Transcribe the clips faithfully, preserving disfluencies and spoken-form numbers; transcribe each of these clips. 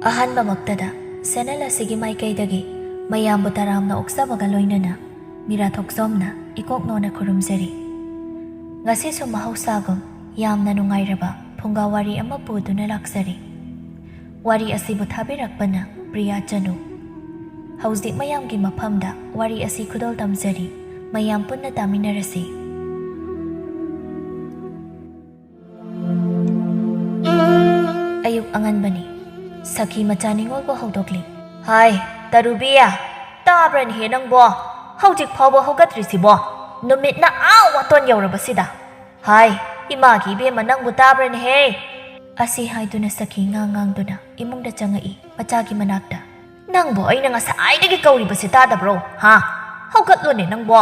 ꯑꯍꯥꯟꯕꯃꯛꯇꯗ channel ꯑꯁꯤꯒꯤ ꯃꯥꯏꯀꯩꯗꯒꯤ ꯃꯌꯥꯝꯕꯨ ꯇꯔꯥꯝꯅ ꯑꯣꯛꯆꯕꯒ ꯂꯣꯏꯅꯅ ꯃꯤꯔꯥ ꯊꯣꯛꯆꯣꯝꯅ ꯏꯀꯣꯛ ꯅꯣꯟꯅ ꯈꯨꯔꯨꯝꯖꯔꯤ꯫ ꯉꯁꯤꯁꯨ ꯃꯍꯧꯁꯥꯒꯨꯝ ꯌꯥꯝꯅ ꯅꯨꯡꯉꯥꯏꯔꯕ ꯐꯨꯡꯒꯥ ꯋꯥꯔꯤ ꯑꯃ ꯄꯨꯗꯨꯅ ꯂꯥꯛꯆꯔꯤ꯫ ꯋꯥꯔꯤ ꯑꯁꯤꯕꯨ ꯊꯥꯕꯤꯔꯛꯄꯅ ꯄ꯭ꯔꯤꯌꯥ ꯆꯅꯨ꯫ ꯍꯧꯖꯤꯛ ꯃꯌꯥꯝꯒꯤ ꯃꯐꯝꯗ ꯋꯥꯔꯤ ꯑꯁꯤ ꯈꯨꯗꯣꯜ ꯇꯝꯖꯔꯤ꯫ ꯃꯌꯥꯝ ꯄꯨꯟꯅ ꯇꯥꯃꯤꯟꯅꯔꯁꯤ꯫ ꯑꯌꯨꯛ ꯑꯉꯟꯕꯅꯤ꯫ ꯁꯈꯤ ꯃꯆꯥ ꯅꯤꯉꯣꯜꯕꯨ ꯍꯧꯗꯣꯛꯂꯤ꯫ "ꯍꯥꯏ, ꯇꯔꯨꯕꯤ, ꯇꯥꯕ꯭ꯔꯅꯦꯍꯦ ꯅꯪꯕꯣ? ꯍꯧꯖꯤꯛ ꯐꯥꯎꯕ ꯍꯧꯒꯠꯇ꯭ꯔꯤꯁꯤꯕꯣ? ꯅꯨꯃꯤꯠꯅ ꯑꯥ ꯋꯥꯇꯣꯟ ꯌꯧꯔꯕꯁꯤꯗ꯫ ꯍꯥꯏ, ꯏꯃꯥꯒꯤ ꯏꯕꯦꯝꯃ, ꯅꯪꯕꯨ ꯇꯥꯕ꯭ꯔꯅꯦꯍꯦ?" ꯑꯁꯤ ꯍꯥꯏꯗꯨꯅ ꯁꯈꯤ ꯉꯥꯡ ꯉꯥꯡꯗꯨꯅ ꯏꯃꯨꯡꯗ ꯆꯪꯉꯛꯏ ꯃꯆꯥꯒꯤ ꯃꯅꯥꯛꯇ꯫ "ꯅꯪꯕꯨ ꯑꯩꯅ ꯉꯁꯥꯏꯗꯒꯤ ꯀꯧꯔꯤꯕꯁꯤ ꯇꯥꯗꯕ꯭ꯔꯣ? ꯍꯥ? ꯍꯧꯒꯠꯂꯣꯅꯦ ꯅꯪꯕꯣ꯫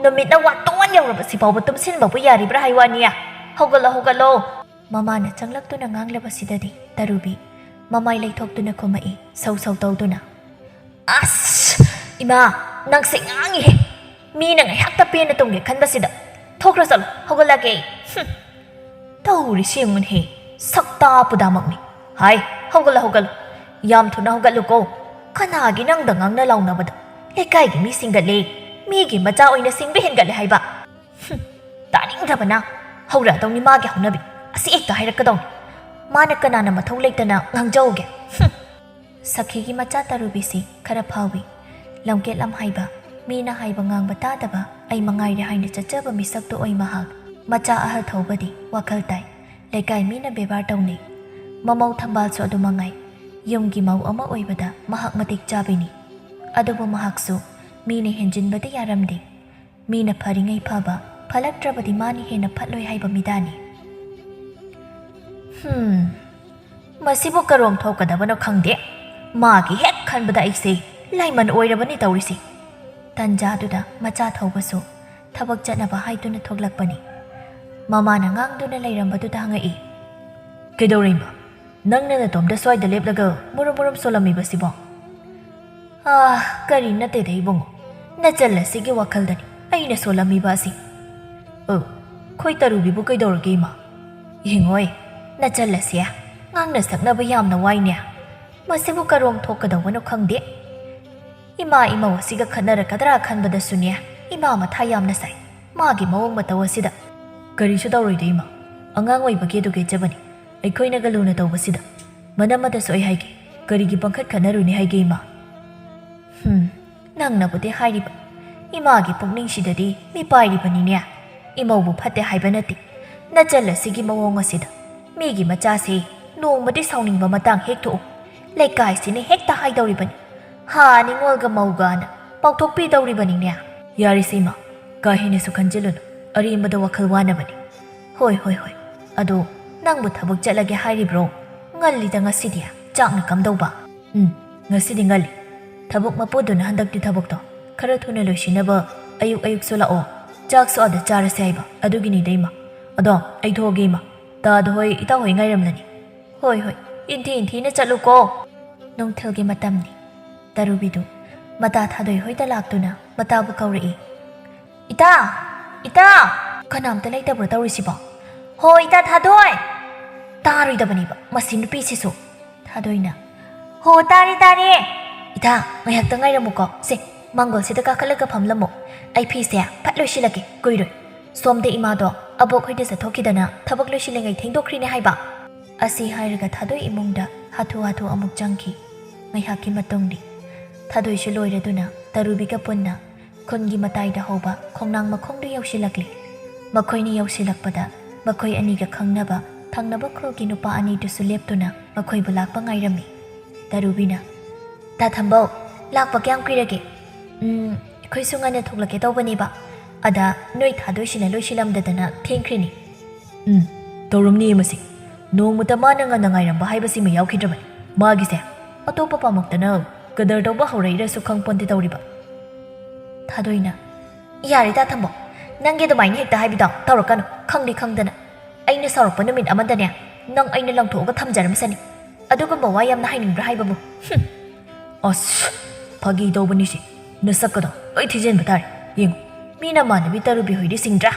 ꯅꯨꯃꯤꯠꯅ ꯋꯥꯇꯣꯟ ꯌꯧꯔꯕꯁꯤ ꯐꯥꯎꯕ ꯇꯨꯝꯁꯤꯟꯕꯕꯨ ꯌꯥꯔꯤꯕ꯭ꯔꯥ ꯍꯥꯏ ꯋꯥꯅꯤ? ꯍꯧꯒꯠꯂꯣ, ꯍꯧꯒꯠꯂꯣ!" ꯃꯃꯥꯅ ꯆꯪꯂꯛꯇꯨꯅ ꯉꯥꯡꯂꯕꯁꯤꯗꯗꯤ ꯇꯔꯨꯕꯤ ꯃꯃꯥꯏ ꯂꯩꯊꯣꯛꯇꯨꯅ ꯈꯨꯝꯃꯛꯏ, ꯁꯧ ꯁꯧ ꯇꯧꯗꯨꯅ꯫ "ꯑꯁ! ꯏꯃꯥ, ꯅꯪꯁꯦ ꯉꯥꯡꯉꯤꯍꯦ! ꯃꯤꯅ ꯉꯥꯏꯍꯥꯛꯇ ꯄꯦꯟꯅ ꯇꯨꯝꯒꯦ ꯈꯟꯕꯁꯤꯗ꯫ ꯊꯣꯛꯈ꯭ꯔꯣ ꯆꯠꯂꯣ, ꯍꯧꯒꯠꯂꯒꯦ ꯑꯩ꯫ ꯍꯨꯝ! ꯇꯧꯔꯤꯁꯤ ꯌꯦꯡꯉꯨꯅꯦꯍꯦ, ꯁꯛꯇꯥ ꯄꯨꯗꯥꯃꯛꯅꯤ꯫ ꯍꯥꯏ, ꯍꯧꯒꯠꯂꯣ, ꯍꯧꯒꯠꯂꯣ꯫ ꯌꯥꯝ ꯊꯨꯅ ꯍꯧꯒꯠꯂꯨꯀꯣ꯫ ꯀꯅꯥꯒꯤ ꯅꯪꯗ ꯉꯥꯡꯅ ꯂꯥꯎꯅꯕꯗꯣ? ꯂꯩꯀꯥꯏꯒꯤ ꯃꯤ ꯁꯤꯡꯒꯠꯂꯦ, ꯃꯤꯒꯤ ꯃꯆꯥ ꯑꯣꯏꯅ ꯁꯤꯡꯕ ꯍꯦꯟꯒꯠꯂꯦ ꯍꯥꯏꯕ꯫ ꯍꯨꯝ! ꯇꯥꯅꯤꯡꯗ꯭ꯔꯕꯅ ꯍꯧꯔꯛꯑꯗꯧꯅꯤ ꯃꯥꯒꯤ ꯍꯧꯅꯕꯤ꯫ ꯑꯁꯤ ꯍꯦꯛꯇ ꯍꯥꯏꯔꯛꯀꯗꯧꯅꯤ꯫ ꯃꯥꯅ ꯀꯅꯥꯅ ꯃꯊꯧ ꯂꯩꯇꯅ ꯉꯥꯡꯖꯧꯒꯦ? ꯍꯨꯝ!" ꯁꯈꯤꯒꯤ ꯃꯆꯥ ꯇꯔꯨꯕꯤꯁꯤ ꯈꯔ ꯐꯥꯎꯏ꯫ ꯂꯝꯀꯦꯠ ꯂꯝꯍꯥꯏꯕ, ꯃꯤꯅ ꯍꯥꯏꯕ ꯉꯥꯡꯕ ꯇꯥꯗꯕ ꯑꯩ ꯃꯉꯥꯏꯔꯦ ꯍꯥꯏꯅ ꯆꯠꯆꯕ ꯃꯤꯁꯛꯇꯨ ꯑꯣꯏ ꯃꯍꯥꯛ꯫ ꯃꯆꯥ ꯑꯍꯜ ꯊꯧꯕꯗꯤ ꯋꯥꯈꯜ ꯇꯥꯏ꯫ ꯂꯩꯀꯥꯏ ꯃꯤꯅ ꯕꯦꯕꯥꯔ ꯇꯧꯅꯩ꯫ ꯃꯃꯧ ꯊꯝꯕꯥꯜꯁꯨ ꯑꯗꯨ ꯃꯉꯥꯏ꯫ ꯌꯨꯝꯒꯤ ꯃꯧ ꯑꯃ ꯑꯣꯏꯕꯗ ꯃꯍꯥꯛ ꯃꯇꯤꯛ ꯆꯥꯕꯤꯅꯤ꯫ ꯑꯗꯨꯕꯨ ꯃꯍꯥꯛꯁꯨ ꯃꯤꯅ ꯍꯦꯟꯖꯤꯟꯕꯗꯤ ꯌꯥꯔꯝꯗꯦ꯫ ꯃꯤꯅ ꯐꯔꯤꯉꯩ ꯐꯕ, ꯐꯠꯂꯛꯇ꯭ꯔꯕꯗꯤ ꯃꯥꯅ ꯍꯦꯟꯅ ꯐꯠꯂꯣꯏ ꯍꯥꯏꯕ ꯃꯤꯗꯥꯅꯤ꯫ ꯍꯨꯝ, ꯃꯁꯤꯕꯨ ꯀꯔꯣꯝ ꯊꯣꯛꯀꯗꯕꯅꯣ ꯈꯪꯗꯦ꯫ ꯃꯥꯒꯤ ꯍꯦꯛ ꯈꯟꯕꯗ ꯑꯩꯁꯦ ꯂꯥꯏꯃꯟ ꯑꯣꯏꯔꯕꯅꯤ ꯇꯧꯔꯤꯁꯤ꯫ ꯇꯟꯖꯥꯗꯨꯗ ꯃꯆꯥ ꯊꯧꯕꯁꯨ ꯊꯕꯛ ꯆꯠꯅꯕ ꯍꯥꯏꯗꯨꯅ ꯊꯣꯛꯂꯛꯄꯅꯤ꯫ ꯃꯃꯥꯅ ꯉꯥꯡꯗꯨꯅ ꯂꯩꯔꯝꯕꯗꯨꯗ ꯍꯪꯉꯛꯏ, "ꯀꯩꯗꯧꯔꯦ ꯏꯃꯥ? ꯅꯪꯅ ꯅꯇꯣꯝꯇ ꯁ꯭ꯋꯥꯏꯗ ꯂꯦꯞꯂꯒ ꯃꯨꯔꯨꯝ ꯃꯨꯔꯨꯝ ꯁꯣꯜꯂꯝꯃꯤꯕꯁꯤꯕꯣ?" "ꯑꯥ, ꯀꯔꯤ ꯅꯠꯇꯦꯗ ꯏꯕꯨꯡꯉꯣ꯫ ꯅꯆꯜ ꯑꯁꯤꯒꯤ ꯋꯥꯈꯜꯗꯅꯤ ꯑꯩꯅ ꯁꯣꯜꯂꯝꯃꯤꯕ ꯑꯁꯤ꯫ ꯑ, ꯈꯣꯏ ꯇꯔꯨꯕꯤꯕꯨ ꯀꯩꯗꯧꯔꯒꯦ ꯏꯃꯥ? ꯌꯦꯡꯉꯣꯏ, ꯅꯆꯜ ꯑꯁꯦ ꯉꯥꯡꯅ ꯁꯛꯅꯕ ꯌꯥꯝꯅ ꯋꯥꯏꯅꯦ꯫ ꯃꯁꯤꯕꯨ ꯀꯔꯣꯝ ꯊꯣꯛꯀꯗꯧꯕꯅꯣ ꯈꯪꯗꯦ꯫ ꯏꯃꯥ ꯏꯃꯧ ꯑꯁꯤꯒ ꯈꯠꯅꯔꯛꯀꯗ꯭ꯔꯥ ꯈꯟꯕꯗꯁꯨꯅꯦ, ꯏꯃꯥ ꯃꯊꯥ ꯌꯥꯝꯅ ꯁꯥꯏ꯫ ꯃꯥꯒꯤ ꯃꯑꯣꯡ ꯃꯇꯧ ꯑꯁꯤꯗ꯫ ꯀꯔꯤꯁꯨ ꯇꯧꯔꯣꯏꯗ ꯏꯃꯥ꯫ ꯑꯉꯥꯡ ꯑꯣꯏꯕꯒꯤ ꯑꯗꯨ ꯒꯦꯠꯆꯕꯅꯤ꯫ ꯑꯩꯈꯣꯏꯅꯒ ꯂꯨꯅ ꯇꯧꯕꯁꯤꯗ꯫ ꯃꯅꯝ ꯑꯃꯗꯁꯨ ꯑꯩ ꯍꯥꯏꯒꯦ꯫ ꯀꯔꯤꯒꯤ ꯄꯪꯈꯠ ꯈꯠꯅꯔꯨꯅꯤ ꯍꯥꯏꯒꯦ ꯏꯃꯥ? ꯍꯨꯝ, ꯅꯪꯅꯕꯨꯗꯤ ꯍꯥꯏꯔꯤꯕ꯫ ꯏꯃꯥꯒꯤ ꯄꯨꯛꯅꯤꯡꯁꯤꯗꯗꯤ ꯃꯤꯄꯥꯏꯔꯤꯕꯅꯤꯅꯦ꯫ ꯏꯃꯧꯕꯨ ꯐꯠꯇꯦ ꯍꯥꯏꯕ ꯅꯠꯇꯦ꯫ ꯅꯆꯜ ꯑꯁꯤꯒꯤ ꯃꯑꯣꯡ ꯑꯁꯤꯗ꯫ ꯃꯤꯒꯤ ꯃꯆꯥꯁꯦ ꯅꯣꯡꯃꯗꯤ ꯁꯥꯎꯅꯤꯡꯕ ꯃꯇꯥꯡ ꯍꯦꯛ ꯊꯣꯛꯎ꯫ ꯂꯩꯀꯥꯏꯁꯤꯅ ꯍꯦꯛꯇ ꯍꯥꯏꯗꯧꯔꯤꯕꯅꯤ꯫ ꯍꯥ, ꯅꯤꯉꯣꯜꯒ ꯃꯧꯒꯅ ꯄꯥꯎꯊꯣꯛꯄꯤꯗꯧꯔꯤꯕꯅꯤꯅꯦ꯫ ꯌꯥꯔꯦꯁꯦ ꯏꯃꯥ, ꯀꯥ ꯍꯦꯟꯅꯁꯨ ꯈꯟꯖꯤꯜꯂꯨꯅꯨ꯫ ꯑꯔꯦꯝꯕꯗ ꯋꯥꯈꯜ ꯋꯥꯅꯕꯅꯤ꯫ ꯍꯣꯏ, ꯍꯣꯏ, ꯍꯣꯏ꯫ ꯑꯗꯣ ꯅꯪꯕꯨ ꯊꯕꯛ ꯆꯠꯂꯒꯦ ꯍꯥꯏꯔꯤꯕ꯭ꯔꯣ? ꯉꯜꯂꯤꯗ ꯉꯁꯤꯗꯤ, ꯆꯥꯛꯅ ꯀꯝꯗꯧꯕ? ꯎꯝ, ꯉꯁꯤꯗꯤ ꯉꯜꯂꯤ꯫ ꯊꯕꯛ ꯃꯄꯨꯗꯨꯅ ꯍꯟꯗꯛꯇꯤ ꯊꯕꯛꯇꯣ ꯈꯔ ꯊꯨꯅ ꯂꯣꯏꯁꯤꯟꯅꯕ ꯑꯌꯨꯛ ꯑꯌꯨꯛꯁꯨ ꯂꯥꯛꯑꯣ, ꯆꯥꯛꯁꯨ ꯑꯥꯗ ꯆꯥꯔꯁꯦ ꯍꯥꯏꯕ꯫ ꯑꯗꯨꯒꯤꯅꯤꯗ ꯏꯃꯥ꯫ ꯑꯗꯣ ꯑꯩ ꯊꯣꯛꯑꯒꯦ ꯏꯃꯥ꯫ ꯇꯥꯗ ꯍꯣꯏ, ꯏꯇꯥꯎ ꯍꯣꯏ ꯉꯥꯏꯔꯝꯂꯅꯤ꯫ ꯍꯣꯏ, ꯍꯣꯏ, ꯏꯟꯊꯤ ꯏꯟꯊꯤꯅ ꯆꯠꯂꯨꯀꯣ꯫ ꯅꯨꯡꯊꯤꯜꯒꯤ ꯃꯇꯝꯅꯤ꯫ ꯇꯔꯨꯕꯤꯗꯨ ꯃꯇꯥ ꯊꯥꯗꯣꯏ ꯍꯣꯏꯗ ꯂꯥꯛꯇꯨꯅ ꯃꯇꯥꯕꯨ ꯀꯧꯔꯛꯏ꯫ "ꯏꯇꯥ! ꯏꯇꯥ!" ꯀꯅꯥꯝꯇ ꯂꯩꯇꯕ꯭ꯔꯣ ꯇꯧꯔꯤꯁꯤꯕꯣ? "ꯍꯣ, ꯏꯇꯥ ꯊꯥꯗꯣꯏ!" ꯇꯥꯔꯣꯏꯗꯕꯅꯦꯕ ꯃꯁꯤ ꯅꯨꯄꯤꯁꯤꯁꯨ꯫ ꯊꯥꯗꯣꯏꯅ, "ꯍꯣ, ꯇꯥꯔꯦ, ꯇꯥꯔꯦ꯫ ꯏꯇꯥ, ꯉꯥꯏꯍꯥꯛꯇ ꯉꯥꯏꯔꯝꯃꯨꯀꯣ꯫ ꯁꯦ, ꯃꯥꯡꯒꯣꯜꯁꯤꯗ ꯀꯥꯈꯠꯂꯒ ꯐꯝꯂꯝꯃꯨ꯫ ꯑꯩ ꯐꯤꯁꯦ ꯐꯠ ꯂꯣꯏꯁꯤꯜꯂꯒꯦ, ꯀꯨꯏꯔꯣꯏ꯫ ꯁꯣꯝꯗ ꯏꯃꯥꯗꯣ ꯑꯕꯣꯛ ꯍꯣꯏꯗ ꯆꯠꯊꯣꯛꯈꯤꯗꯅ ꯊꯕꯛ ꯂꯣꯏꯁꯤꯜꯂꯤꯉꯩ ꯊꯦꯡꯗꯣꯛꯈ꯭ꯔꯤꯅꯦ ꯍꯥꯏꯕ꯫" ꯑꯁꯤ ꯍꯥꯏꯔꯒ ꯊꯥꯗꯣꯏ ꯏꯃꯨꯡꯗ ꯍꯥꯊꯨ ꯍꯥꯊꯨ ꯑꯃꯨꯛ ꯆꯪꯈꯤ꯫ ꯉꯥꯏꯍꯥꯛꯀꯤ ꯃꯇꯨꯡꯗꯤ ꯊꯥꯗꯣꯏꯁꯨ ꯂꯣꯏꯔꯗꯨꯅ ꯇꯔꯨꯕꯤꯒ ꯄꯨꯟꯅ ꯈꯨꯟꯒꯤ ꯃꯇꯥꯏꯗ ꯍꯧꯕ ꯈꯣꯡꯅꯥꯡ ꯃꯈꯣꯡꯗꯨ ꯌꯧꯁꯤꯜꯂꯛꯂꯤ꯫ ꯃꯈꯣꯏꯅꯤ ꯌꯧꯁꯤꯜꯂꯛꯄꯗ ꯃꯈꯣꯏ ꯑꯅꯤꯒ ꯈꯪꯅꯕ ꯊꯪꯅꯕ ꯈꯨꯜꯒꯤ ꯅꯨꯄꯥ ꯑꯅꯤꯗꯨꯁꯨ ꯂꯦꯞꯇꯨꯅ ꯃꯈꯣꯏꯕꯨ ꯂꯥꯛꯄ ꯉꯥꯏꯔꯝꯃꯤ꯫ ꯇꯔꯨꯕꯤꯅ, "ꯇꯥ ꯊꯝꯕꯧ, ꯂꯥꯛꯄ ꯀꯌꯥꯝ ꯀꯨꯏꯔꯒꯦ?" "ꯎꯝ, ꯑꯩꯈꯣꯏꯁꯨ ꯉꯟꯅ ꯊꯣꯛꯂꯛꯀꯦ ꯇꯧꯕꯅꯦꯕ꯫ ꯑꯗ ꯅꯣꯏ ꯊꯥꯗꯣꯏꯁꯤꯅ ꯂꯣꯏꯁꯤꯜꯂꯝꯗꯗꯅ ꯊꯦꯡꯈ꯭ꯔꯤꯅꯤ꯫" "ꯎꯝ, ꯇꯧꯔꯝꯅꯤ ꯃꯁꯤ꯫ ꯅꯣꯡꯃꯇ ꯃꯥꯅ ꯉꯟꯅ ꯉꯥꯏꯔꯝꯕ ꯍꯥꯏꯕꯁꯤꯃ ꯌꯥꯎꯈꯤꯗ꯭ꯔꯕꯅꯤ꯫ ꯃꯥꯒꯤꯁꯦ ꯑꯇꯣꯞꯄ ꯄꯥꯝꯃꯛꯇꯅ ꯀꯗꯔ ꯇꯧꯕ ꯍꯧꯔꯛꯏꯔꯁꯨ ꯈꯪꯄꯣꯟꯇꯦ ꯇꯧꯔꯤꯕ꯫" ꯊꯥꯗꯣꯏꯅ, "ꯌꯥꯔꯦ ꯇꯥ ꯊꯝꯕꯧ, ꯅꯪꯒꯤ ꯑꯗꯨꯃꯥꯏꯅ ꯍꯦꯛꯇ ꯍꯥꯏꯕꯤꯗꯣ ꯇꯧꯔꯛꯀꯅꯨ꯫ ꯈꯪꯗꯤ ꯈꯪꯗꯅ꯫ ꯑꯩꯅ ꯁꯥꯎꯔꯛꯄ ꯅꯨꯃꯤꯠ ꯑꯃꯗꯅꯦ, ꯅꯪ ꯑꯩꯅ ꯂꯪꯊꯣꯛꯑꯒ ꯊꯝꯖꯔꯝꯁꯅꯤ꯫ ꯑꯗꯨꯒꯨꯝꯕ ꯋꯥ ꯌꯥꯝꯅ ꯍꯥꯏꯅꯤꯡꯕ꯭ꯔꯥ ꯍꯥꯏꯕꯕꯨ? ꯍꯨꯝ!" "ꯑꯁ, ꯐꯥꯒꯤ ꯇꯧꯕꯅꯤꯁꯦ꯫ ꯅꯁꯛꯀꯗꯣ ꯂꯣꯏ ꯊꯤꯖꯤꯟꯕ ꯇꯥꯔꯦ꯫ ꯌꯦꯡꯉꯨ, ꯃꯤ ꯅꯃꯥꯟꯅꯕꯤ ꯇꯔꯨꯕꯤ ꯍꯣꯏꯗꯤ ꯁꯤꯡꯗ꯭ꯔꯥ?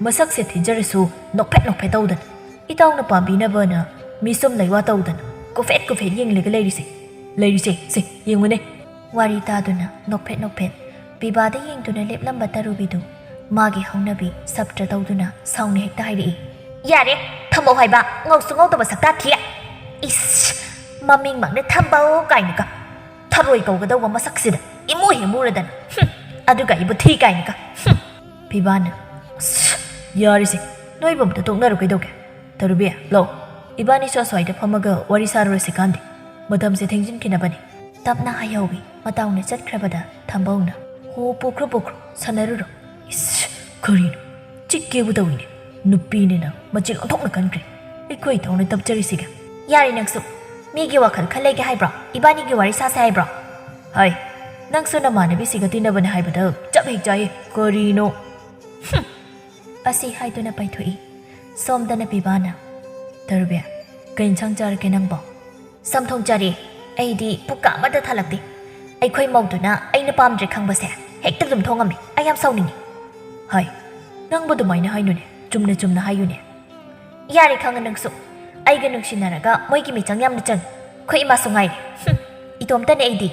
ꯃꯁꯛꯁꯦ ꯊꯤꯖꯔꯁꯨ ꯅꯣꯛꯐꯦꯠ ꯅꯣꯛꯐꯦꯠ ꯇꯧꯗꯅ, ꯏꯇꯥꯎꯅ ꯄꯥꯝꯕꯤꯅꯕꯅ ꯃꯤꯁꯨꯝ ꯂꯩꯋꯥ ꯇꯧꯗꯅ, ꯀꯨꯐꯦꯠ ꯀꯨꯐꯦꯠ ꯌꯦꯡꯂꯒ ꯂꯩꯔꯤꯁꯦ? ꯂꯩꯔꯤꯁꯦ, ꯁꯦ, ꯌꯦꯡꯉꯨꯅꯦ꯫ ꯋꯥꯔꯤ ꯇꯥꯗꯨꯅ ꯅꯣꯛꯐꯦꯠ ꯅꯣꯛꯐꯦꯠ ꯄꯤꯕꯥꯗ ꯌꯦꯡꯗꯨꯅ ꯂꯦꯞꯂꯝꯕ ꯇꯔꯨꯕꯤꯗꯨ ꯃꯥꯒꯤ ꯍꯧꯅꯕꯤ ꯁꯞꯇ꯭ꯔ ꯇꯧꯗꯨꯅ ꯁꯥꯎꯅ ꯍꯦꯛꯇ ꯍꯥꯏꯔꯛꯏ꯫ "ꯌꯥꯔꯦ, ꯊꯝꯕꯧ ꯍꯥꯏꯕ, ꯉꯧꯁꯨ ꯉꯧꯗꯕ ꯁꯛꯇꯥ ꯊꯤ꯫ ꯏꯁ, ꯃꯃꯤꯡꯃꯛꯅꯦ ꯊꯝꯕꯧ ꯀꯥꯏꯅꯒ꯫ ꯊꯔꯣꯏ ꯀꯧꯒꯗꯧꯕ ꯃꯁꯛꯁꯤꯗ ꯏꯃꯨ ꯍꯦꯛ ꯃꯨꯔꯗꯅ꯫ ꯍꯨꯝ, ꯑꯗꯨꯒ ꯑꯩꯕꯨ ꯊꯤ ꯀꯥꯏꯅꯒ꯫ ꯍꯨꯝ꯫" ꯄꯤꯕꯥꯅ, "ꯑꯁ, ꯌꯥꯔꯤꯁꯦ, ꯅꯣꯏꯕꯨ ꯑꯝꯇ ꯇꯣꯛꯅꯔꯣ ꯀꯩꯗꯧꯒꯦ? ꯇꯔꯨꯕꯤ, ꯂꯧ, ꯏꯕꯥꯅꯤꯁꯨ ꯑꯁ꯭ꯋꯥꯏꯗ ꯐꯝꯃꯒ ꯋꯥꯔꯤ ꯁꯥꯔꯨꯔꯁꯤ ꯀꯥꯟꯗꯦ꯫ ꯃꯇꯝꯁꯦ ꯊꯦꯡꯖꯤꯟꯈꯤꯅꯕꯅꯤ꯫" ꯇꯞꯅ ꯍꯥꯏꯍꯧꯏ꯫ ꯃꯇꯥꯎꯅ ꯆꯠꯈ꯭ꯔꯕꯗ ꯊꯝꯕꯧꯅ, "ꯍꯣ, ꯄꯨꯈ꯭ꯔꯣ, ꯄꯨꯈ꯭ꯔꯣ, ꯁꯥꯟꯅꯔꯨꯔꯣ꯫ ꯏꯁ, ꯀꯔꯤꯅꯣ? ꯆꯤꯛꯀꯦꯕꯨ ꯇꯧꯏꯅꯦ꯫ ꯅꯨꯄꯤꯅꯤꯅ ꯃꯆꯤꯟ ꯑꯣꯟꯊꯣꯛꯅ ꯀꯟꯈ꯭ꯔꯦ꯫ ꯑꯩꯈꯣꯏ ꯏꯇꯥꯎꯅ ꯇꯞꯆꯔꯤꯁꯤꯒ꯫" "ꯌꯥꯔꯦ ꯅꯪꯁꯨ꯫ ꯃꯤꯒꯤ ꯋꯥꯈꯜ ꯈꯜꯂꯒꯦ ꯍꯥꯏꯕ꯭ꯔꯣ? ꯏꯕꯥꯅꯤꯒꯤ ꯋꯥꯔꯤ ꯁꯥꯁꯦ ꯍꯥꯏꯕ꯭ꯔꯣ?" "ꯍꯥꯏ, ꯅꯪꯁꯨ ꯅꯃꯥꯟꯅꯕꯤꯁꯤꯒ ꯇꯤꯟꯅꯕꯅꯦ ꯍꯥꯏꯕꯗ ꯆꯞ ꯍꯦꯛ ꯆꯥꯏꯌꯦ꯫ ꯀꯔꯤꯅꯣ?" ꯍꯨꯝ꯫ ꯑꯁꯤ ꯍꯥꯏꯗꯨꯅ ꯄꯥꯏꯊꯣꯛꯏ꯫ ꯁꯣꯝꯗꯅ ꯄꯤꯕꯥꯅ, "ꯇꯔꯨꯕꯤ, ꯀꯩ ꯏꯟꯁꯥꯡ ꯆꯥꯔꯒꯦ ꯅꯪꯕꯣ?" "ꯆꯝꯊꯣꯡ ꯆꯥꯔꯦ꯫ ꯑꯩꯗꯤ ꯄꯨꯛꯀ ꯑꯃꯠꯇ ꯊꯜꯂꯛꯇꯦ꯫ ꯑꯩꯈꯣꯏ ꯃꯧꯗꯨꯅ ꯑꯩꯅ ꯄꯥꯝꯗ꯭ꯔꯦ ꯈꯪꯕꯁꯦ ꯍꯦꯛꯇ ꯑꯗꯨꯝ ꯊꯣꯡꯉꯝꯃꯤ꯫ ꯑꯩ ꯌꯥꯝ ꯁꯥꯎꯅꯤꯡꯉꯤ꯫" "ꯍꯥꯏ, ꯅꯪꯕꯨ ꯑꯗꯨꯃꯥꯏꯅ ꯍꯥꯏꯅꯨꯅꯦ, ꯆꯨꯝꯅ ꯆꯨꯝꯅ ꯍꯥꯏꯌꯨꯅꯦ꯫" "ꯌꯥꯔꯦ ꯈꯪꯉꯦ ꯅꯪꯁꯨ꯫ ꯑꯩꯒ ꯅꯨꯡꯁꯤꯅꯔꯒ ꯃꯣꯏꯒꯤ ꯃꯤꯆꯪ ꯌꯥꯝꯅ ꯆꯪꯉꯤ꯫ ꯑꯩꯈꯣꯏ ꯏꯃꯥꯁꯨ ꯉꯥꯏꯔꯦ꯫ ꯍꯨꯝ, ꯏꯇꯣꯝꯇꯅꯦ ꯑꯩꯗꯤ꯫"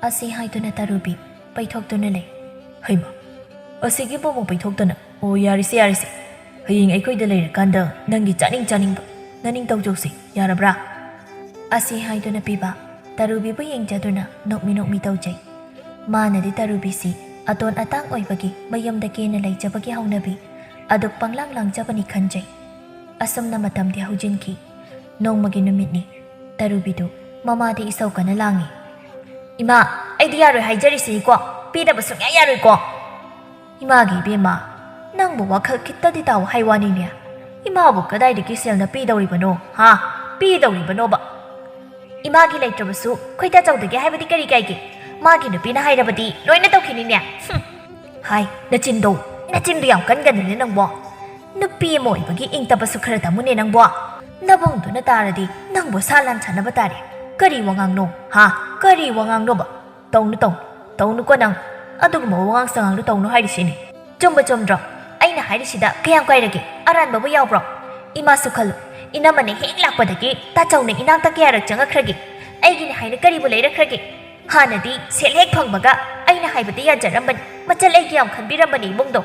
ꯑꯁꯤ ꯍꯥꯏꯗꯨꯅ ꯇꯔꯨꯕꯤ ꯄꯩꯊꯣꯛꯇꯨꯅ ꯂꯩ꯫ "ꯍꯩꯃꯥ, ꯑꯁꯤꯒꯤꯕꯨ ꯑꯃꯨꯛ ꯄꯩꯊꯣꯛꯇꯅ? ꯑꯣ, ꯌꯥꯔꯦꯁꯦ, ꯌꯥꯔꯦꯁꯦ꯫ ꯍꯌꯦꯡ ꯑꯩꯈꯣꯏꯗ ꯂꯩꯔꯀꯥꯟꯗ ꯅꯪꯒꯤ ꯆꯥꯅꯤꯡ ꯆꯥꯅꯤꯡꯕ ꯅꯅꯤꯡ ꯇꯧꯖꯧꯁꯦ, ꯌꯥꯔꯕ꯭ꯔꯥ?" ꯑꯁꯤ ꯍꯥꯏꯗꯨꯅ ꯄꯤꯕꯥ ꯇꯔꯨꯕꯤꯕꯨ ꯌꯦꯡꯖꯗꯨꯅ ꯅꯣꯛꯃꯤ ꯅꯣꯛꯃꯤ ꯇꯧꯖꯩ꯫ ꯃꯥꯅꯗꯤ ꯇꯔꯨꯕꯤꯁꯤ ꯑꯇꯣꯟ ꯑꯇꯥꯡ ꯑꯣꯏꯕꯒꯤ ꯃꯌꯨꯝꯗ ꯀꯦꯅ ꯂꯩꯖꯕꯒꯤ ꯍꯧꯅꯕꯤ ꯑꯗꯨ ꯄꯪꯂꯥꯡ ꯂꯥꯡꯖꯕꯅꯤ ꯈꯟꯖꯩ꯫ ꯑꯁꯨꯝꯅ ꯃꯇꯝꯗꯤ ꯍꯧꯖꯤꯟꯈꯤ꯫ ꯅꯣꯡꯃꯒꯤ ꯅꯨꯃꯤꯠꯅꯤ꯫ ꯇꯔꯨꯕꯤꯗꯨ ꯃꯃꯥꯗ ꯏꯁꯧ ꯀꯟꯅ ꯂꯥꯡꯉꯤ꯫ "ꯏꯃꯥ, ꯑꯩꯗꯤ ꯌꯥꯔꯣꯏ ꯍꯥꯏꯖꯔꯤꯁꯤꯀꯣ꯫ ꯄꯤꯗꯕ ꯁꯨꯡꯌꯥ ꯌꯥꯔꯣꯏꯀꯣ꯫" "ꯏꯃꯥꯒꯤ ꯏꯕꯦꯝꯃ, ꯅꯪꯕꯨ ꯋꯥꯈꯜ ꯈꯤꯇꯗꯤ ꯇꯥꯎ ꯍꯥꯏ ꯋꯥꯅꯤꯅꯦ꯫ ꯏꯃꯥꯕꯨ ꯀꯗꯥꯏꯗꯒꯤ ꯁꯦꯜꯅ ꯄꯤꯗꯧꯔꯤꯕꯅꯣ, ꯍꯥ? ꯄꯤꯗꯧꯔꯤꯕꯅꯣꯕ?" "ꯏꯃꯥꯒꯤ ꯂꯩꯇ꯭ꯔꯕꯁꯨ ꯈꯣꯏꯗꯥ ꯆꯧꯗꯒꯦ ꯍꯥꯏꯕꯗꯤ ꯀꯔꯤ ꯀꯥꯏꯒꯦ? ꯃꯥꯒꯤ ꯅꯨꯄꯤꯅ ꯍꯥꯏꯔꯕꯗꯤ ꯂꯣꯏꯅ ꯇꯧꯈꯤꯅꯤꯅꯦ꯫" ꯍꯨꯝ꯫ "ꯍꯥꯏ, ꯅꯆꯤꯟꯗꯣ, ꯅꯆꯤꯟꯗꯣ ꯌꯥꯝ ꯀꯟꯒꯅꯨꯅꯦ ꯅꯪꯕꯣ꯫ ꯅꯨꯄꯤ ꯑꯃ ꯑꯣꯏꯕꯒꯤ ꯏꯪ ꯇꯞꯄꯁꯨ ꯈꯔ ꯇꯝꯃꯨꯅꯦ ꯅꯪꯕꯣ꯫ ꯅꯕꯨꯡꯗꯨꯅ ꯇꯥꯔꯗꯤ ꯅꯪꯕꯨ ꯁꯥ ꯂꯥꯟ ꯁꯥꯟꯅꯕ ꯇꯥꯔꯦ꯫ ꯀꯔꯤ ꯋꯥꯉꯥꯡꯅꯣ, ꯍꯥ? ꯀꯔꯤ ꯋꯥꯉꯥꯡꯅꯣꯕ? ꯇꯧꯅꯨ, ꯇꯧꯅꯨ, ꯇꯧꯅꯨꯀꯣ ꯅꯪ꯫ ꯑꯗꯨꯒꯨꯝꯕ ꯋꯥꯉꯥꯡ ꯁꯉꯥꯡꯗꯣ ꯇꯧꯅꯨ ꯍꯥꯏꯔꯤꯁꯤꯅꯤ꯫" "ꯆꯨꯝꯕ ꯆꯨꯝꯗ꯭ꯔꯣ? ꯑꯩꯅ ꯍꯥꯏꯔꯤꯁꯤꯗ ꯀꯌꯥꯝ ꯀꯥꯏꯔꯒꯦ? ꯑꯔꯥꯟꯕꯕꯨ ꯌꯥꯎꯕ꯭ꯔꯣ? ꯏꯃꯥꯁꯨ ꯈꯜꯂꯨ, ꯏꯅꯝꯃꯅ ꯍꯦꯛ ꯂꯥꯛꯄꯗꯒꯤ ꯇꯥꯆꯧꯅ ꯏꯅꯥꯛꯇ ꯀꯌꯥꯔꯛ ꯆꯪꯉꯛꯈ꯭ꯔꯒꯦ? ꯑꯩꯒꯤꯅꯤ ꯍꯥꯏꯅ ꯀꯔꯤꯕꯨ ꯂꯩꯔꯛꯈ꯭ꯔꯒꯦ? ꯍꯥꯟꯅꯗꯤ ꯁꯦꯜ ꯍꯦꯛ ꯐꯪꯕꯒ ꯑꯩꯅ ꯍꯥꯏꯕꯗ ꯌꯥꯖꯔꯝꯕꯅꯤ, ꯃꯆꯜ ꯑꯩꯒꯤ ꯌꯥꯝ ꯈꯟꯕꯤꯔꯝꯕꯅꯤ ꯏꯃꯨꯡꯗꯣ꯫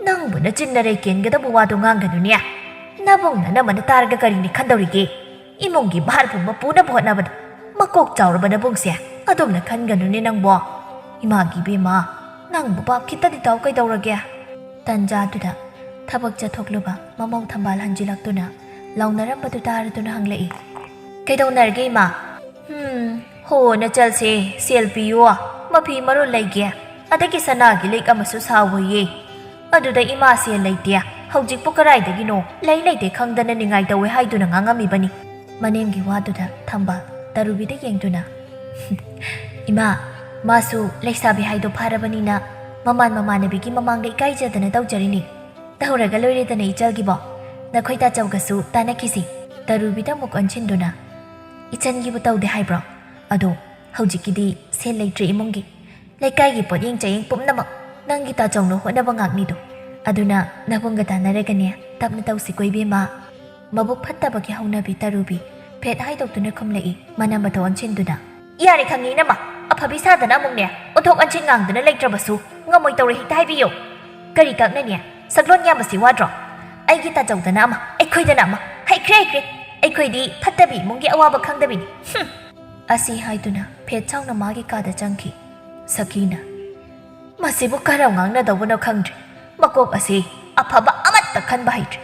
ꯅꯪꯕꯨ ꯅꯆꯤꯟ ꯅꯔꯩ ꯀꯦꯟꯒꯗꯕ ꯋꯥꯗꯣ ꯉꯥꯡꯒꯅꯨꯅꯦ꯫ ꯅꯕꯨꯡ ꯅꯅꯝꯃꯅ ꯇꯥꯔꯒ ꯀꯔꯤꯅꯤ ꯈꯟꯗꯧꯔꯤꯒꯦ? ꯏꯃꯨꯡꯒꯤ ꯚꯥꯔ ꯄꯨꯝꯕ ꯄꯨꯅꯕ ꯍꯣꯠꯅꯕꯗ ꯃꯀꯣꯛ ꯆꯥꯎꯔꯕ ꯅꯕꯨꯡꯁꯦ ꯑꯗꯨꯝꯅ ꯈꯟꯒꯅꯨꯅꯦ ꯅꯪꯕꯣ꯫ ꯏꯃꯥꯒꯤ ꯏꯕꯦꯝꯃ, ꯅꯪꯕꯨ ꯚꯥꯞ ꯈꯤꯇꯗꯤ ꯇꯥꯎ ꯀꯩꯗꯧꯔꯒꯦ? ꯇꯟꯖꯥꯗꯨꯗ ꯊꯕꯛ ꯆꯠꯊꯣꯛꯂꯨꯕ ꯃꯃꯧ ꯊꯝꯕꯥꯜ ꯍꯟꯖꯤꯜꯂꯛꯇꯨꯅ ꯂꯥꯎꯅꯔꯝꯕꯗꯨ ꯇꯥꯔꯗꯨꯅ ꯍꯪꯂꯛꯏ, "ꯀꯩꯗꯧꯅꯔꯒꯦ ꯏꯃꯥ?" "ꯍꯝ, ꯍꯣ, ꯅꯆꯜꯁꯦ ꯁꯦꯜ ꯄꯤꯌꯣ, ꯃꯐꯤ ꯃꯔꯣꯜ ꯂꯩꯒꯦ, ꯑꯗꯒꯤ ꯁꯅꯥꯒꯤ ꯂꯤꯛ ꯑꯃꯁꯨ ꯁꯥꯎꯑꯣꯌꯦ꯫ ꯑꯗꯨꯗ ꯏꯃꯥ ꯁꯦꯜ ꯂꯩꯇꯦ, ꯍꯧꯖꯤꯛꯄꯨ ꯀꯔꯥꯏꯗꯒꯤꯅꯣ, ꯂꯩ ꯂꯩꯇꯦ ꯈꯪꯗꯅ ꯅꯤꯡꯉꯥꯏ ꯇꯧꯋꯦ ꯍꯥꯏꯗꯨꯅ ꯉꯥꯡꯉꯝꯃꯤꯕꯅꯤ꯫" ꯃꯅꯦꯝꯒꯤ ꯋꯥꯗꯨꯗ ꯊꯝꯕꯥꯜ ꯇꯔꯨꯕꯤꯗ ꯌꯦꯡꯗꯨꯅ, "ꯏꯃꯥ, ꯃꯥꯁꯨ ꯂꯩꯁꯥꯕꯤ ꯍꯥꯏꯗꯣ ꯐꯥꯔꯕꯅꯤꯅ ꯃꯃꯥꯟ ꯃꯃꯥꯟꯅꯕꯤꯒꯤ ꯃꯃꯥꯡꯗ ꯏꯀꯥꯏꯖꯗꯅ ꯇꯧꯖꯔꯤꯅꯤ꯫ ꯇꯧꯔꯒ ꯂꯣꯏꯔꯦꯗꯅ ꯏꯆꯜꯒꯤꯕꯣ꯫ ꯅꯈꯣꯏ ꯇꯥꯆꯧꯒꯁꯨ ꯇꯥꯟꯅꯈꯤꯁꯤ꯫" ꯇꯔꯨꯕꯤꯗ ꯑꯃꯨꯛ ꯑꯣꯟꯁꯤꯟꯗꯨꯅ, "ꯏꯆꯟꯒꯤꯕꯨ ꯇꯧꯗꯦ ꯍꯥꯏꯕ꯭ꯔꯣ? ꯑꯗꯣ ꯍꯧꯖꯤꯛꯀꯤꯗꯤ ꯁꯦꯜ ꯂꯩꯇ꯭ꯔꯦ ꯏꯃꯨꯡꯒꯤ꯫ ꯂꯩꯀꯥꯏꯒꯤ ꯄꯣꯠꯌꯦꯡ ꯆꯥꯌꯦꯡ ꯄꯨꯝꯅꯃꯛ ꯅꯪꯒꯤ ꯇꯥꯆꯧꯅ ꯍꯣꯠꯅꯕ ꯉꯥꯛꯅꯤꯗꯣ꯫ ꯑꯗꯨꯅ ꯅꯕꯨꯡꯒ ꯇꯥꯟꯅꯔꯒꯅꯦ ꯇꯞꯅ ꯇꯧꯁꯤꯀꯣ ꯏꯕꯦꯝꯃ꯫" ꯃꯕꯨꯛ ꯐꯠꯇꯕꯒꯤ ꯍꯧꯅꯕꯤ ꯇꯔꯨꯕꯤ ꯐꯦꯠ ꯍꯥꯏꯗꯣꯛꯇꯨꯅ ꯈꯨꯝꯂꯛꯏ, ꯃꯅꯝ ꯃꯊꯧ ꯑꯣꯟꯁꯤꯟꯗꯨꯅ꯫ "ꯌꯥꯔꯦ ꯈꯪꯉꯤ ꯏꯅꯝꯃ, ꯑꯐꯕꯤ ꯁꯥꯗꯅ ꯑꯃꯨꯛꯅꯦ ꯑꯣꯟꯊꯣꯛ ꯑꯣꯟꯁꯤꯟ ꯉꯥꯡꯗꯨꯅ ꯂꯩꯇ꯭ꯔꯕꯁꯨ ꯉꯝꯃꯣꯏ ꯇꯧꯔꯦ ꯍꯦꯛꯇ ꯍꯥꯏꯕꯤꯌꯣ꯫ ꯀꯔꯤ ꯀꯛꯅꯅꯤ? ꯁꯛꯂꯣꯟ ꯌꯥꯝꯕꯁꯤ ꯋꯥꯗ꯭ꯔꯣ? ꯑꯩꯒꯤ ꯇꯥꯆꯧꯗꯅ ꯑꯃ, ꯑꯩꯈꯣꯏꯗꯅ ꯑꯃ, ꯍꯩꯈ꯭ꯔꯦ ꯍꯩꯈ꯭ꯔꯦ꯫ ꯑꯩꯈꯣꯏꯗꯤ ꯐꯠꯇꯕꯤ ꯏꯃꯨꯡꯒꯤ ꯑꯋꯥꯕ ꯈꯪꯗꯕꯤꯅꯤ꯫ ꯍꯨꯝ!" ꯑꯁꯤ ꯍꯥꯏꯗꯨꯅ ꯐꯦꯠ ꯁꯥꯎꯅ ꯃꯥꯒꯤ ꯀꯥꯗ ꯆꯪꯈꯤ꯫ ꯁꯈꯤꯅ, "ꯃꯁꯤꯕꯨ ꯀꯔꯝ ꯉꯥꯡꯅꯗꯧꯕꯅꯣ ꯈꯪꯗ꯭ꯔꯦ꯫ ꯃꯀꯣꯛ ꯑꯁꯤ ꯑꯐꯕ ꯑꯃꯠꯇ ꯈꯟꯕ ꯍꯩꯇ꯭ꯔꯦ꯫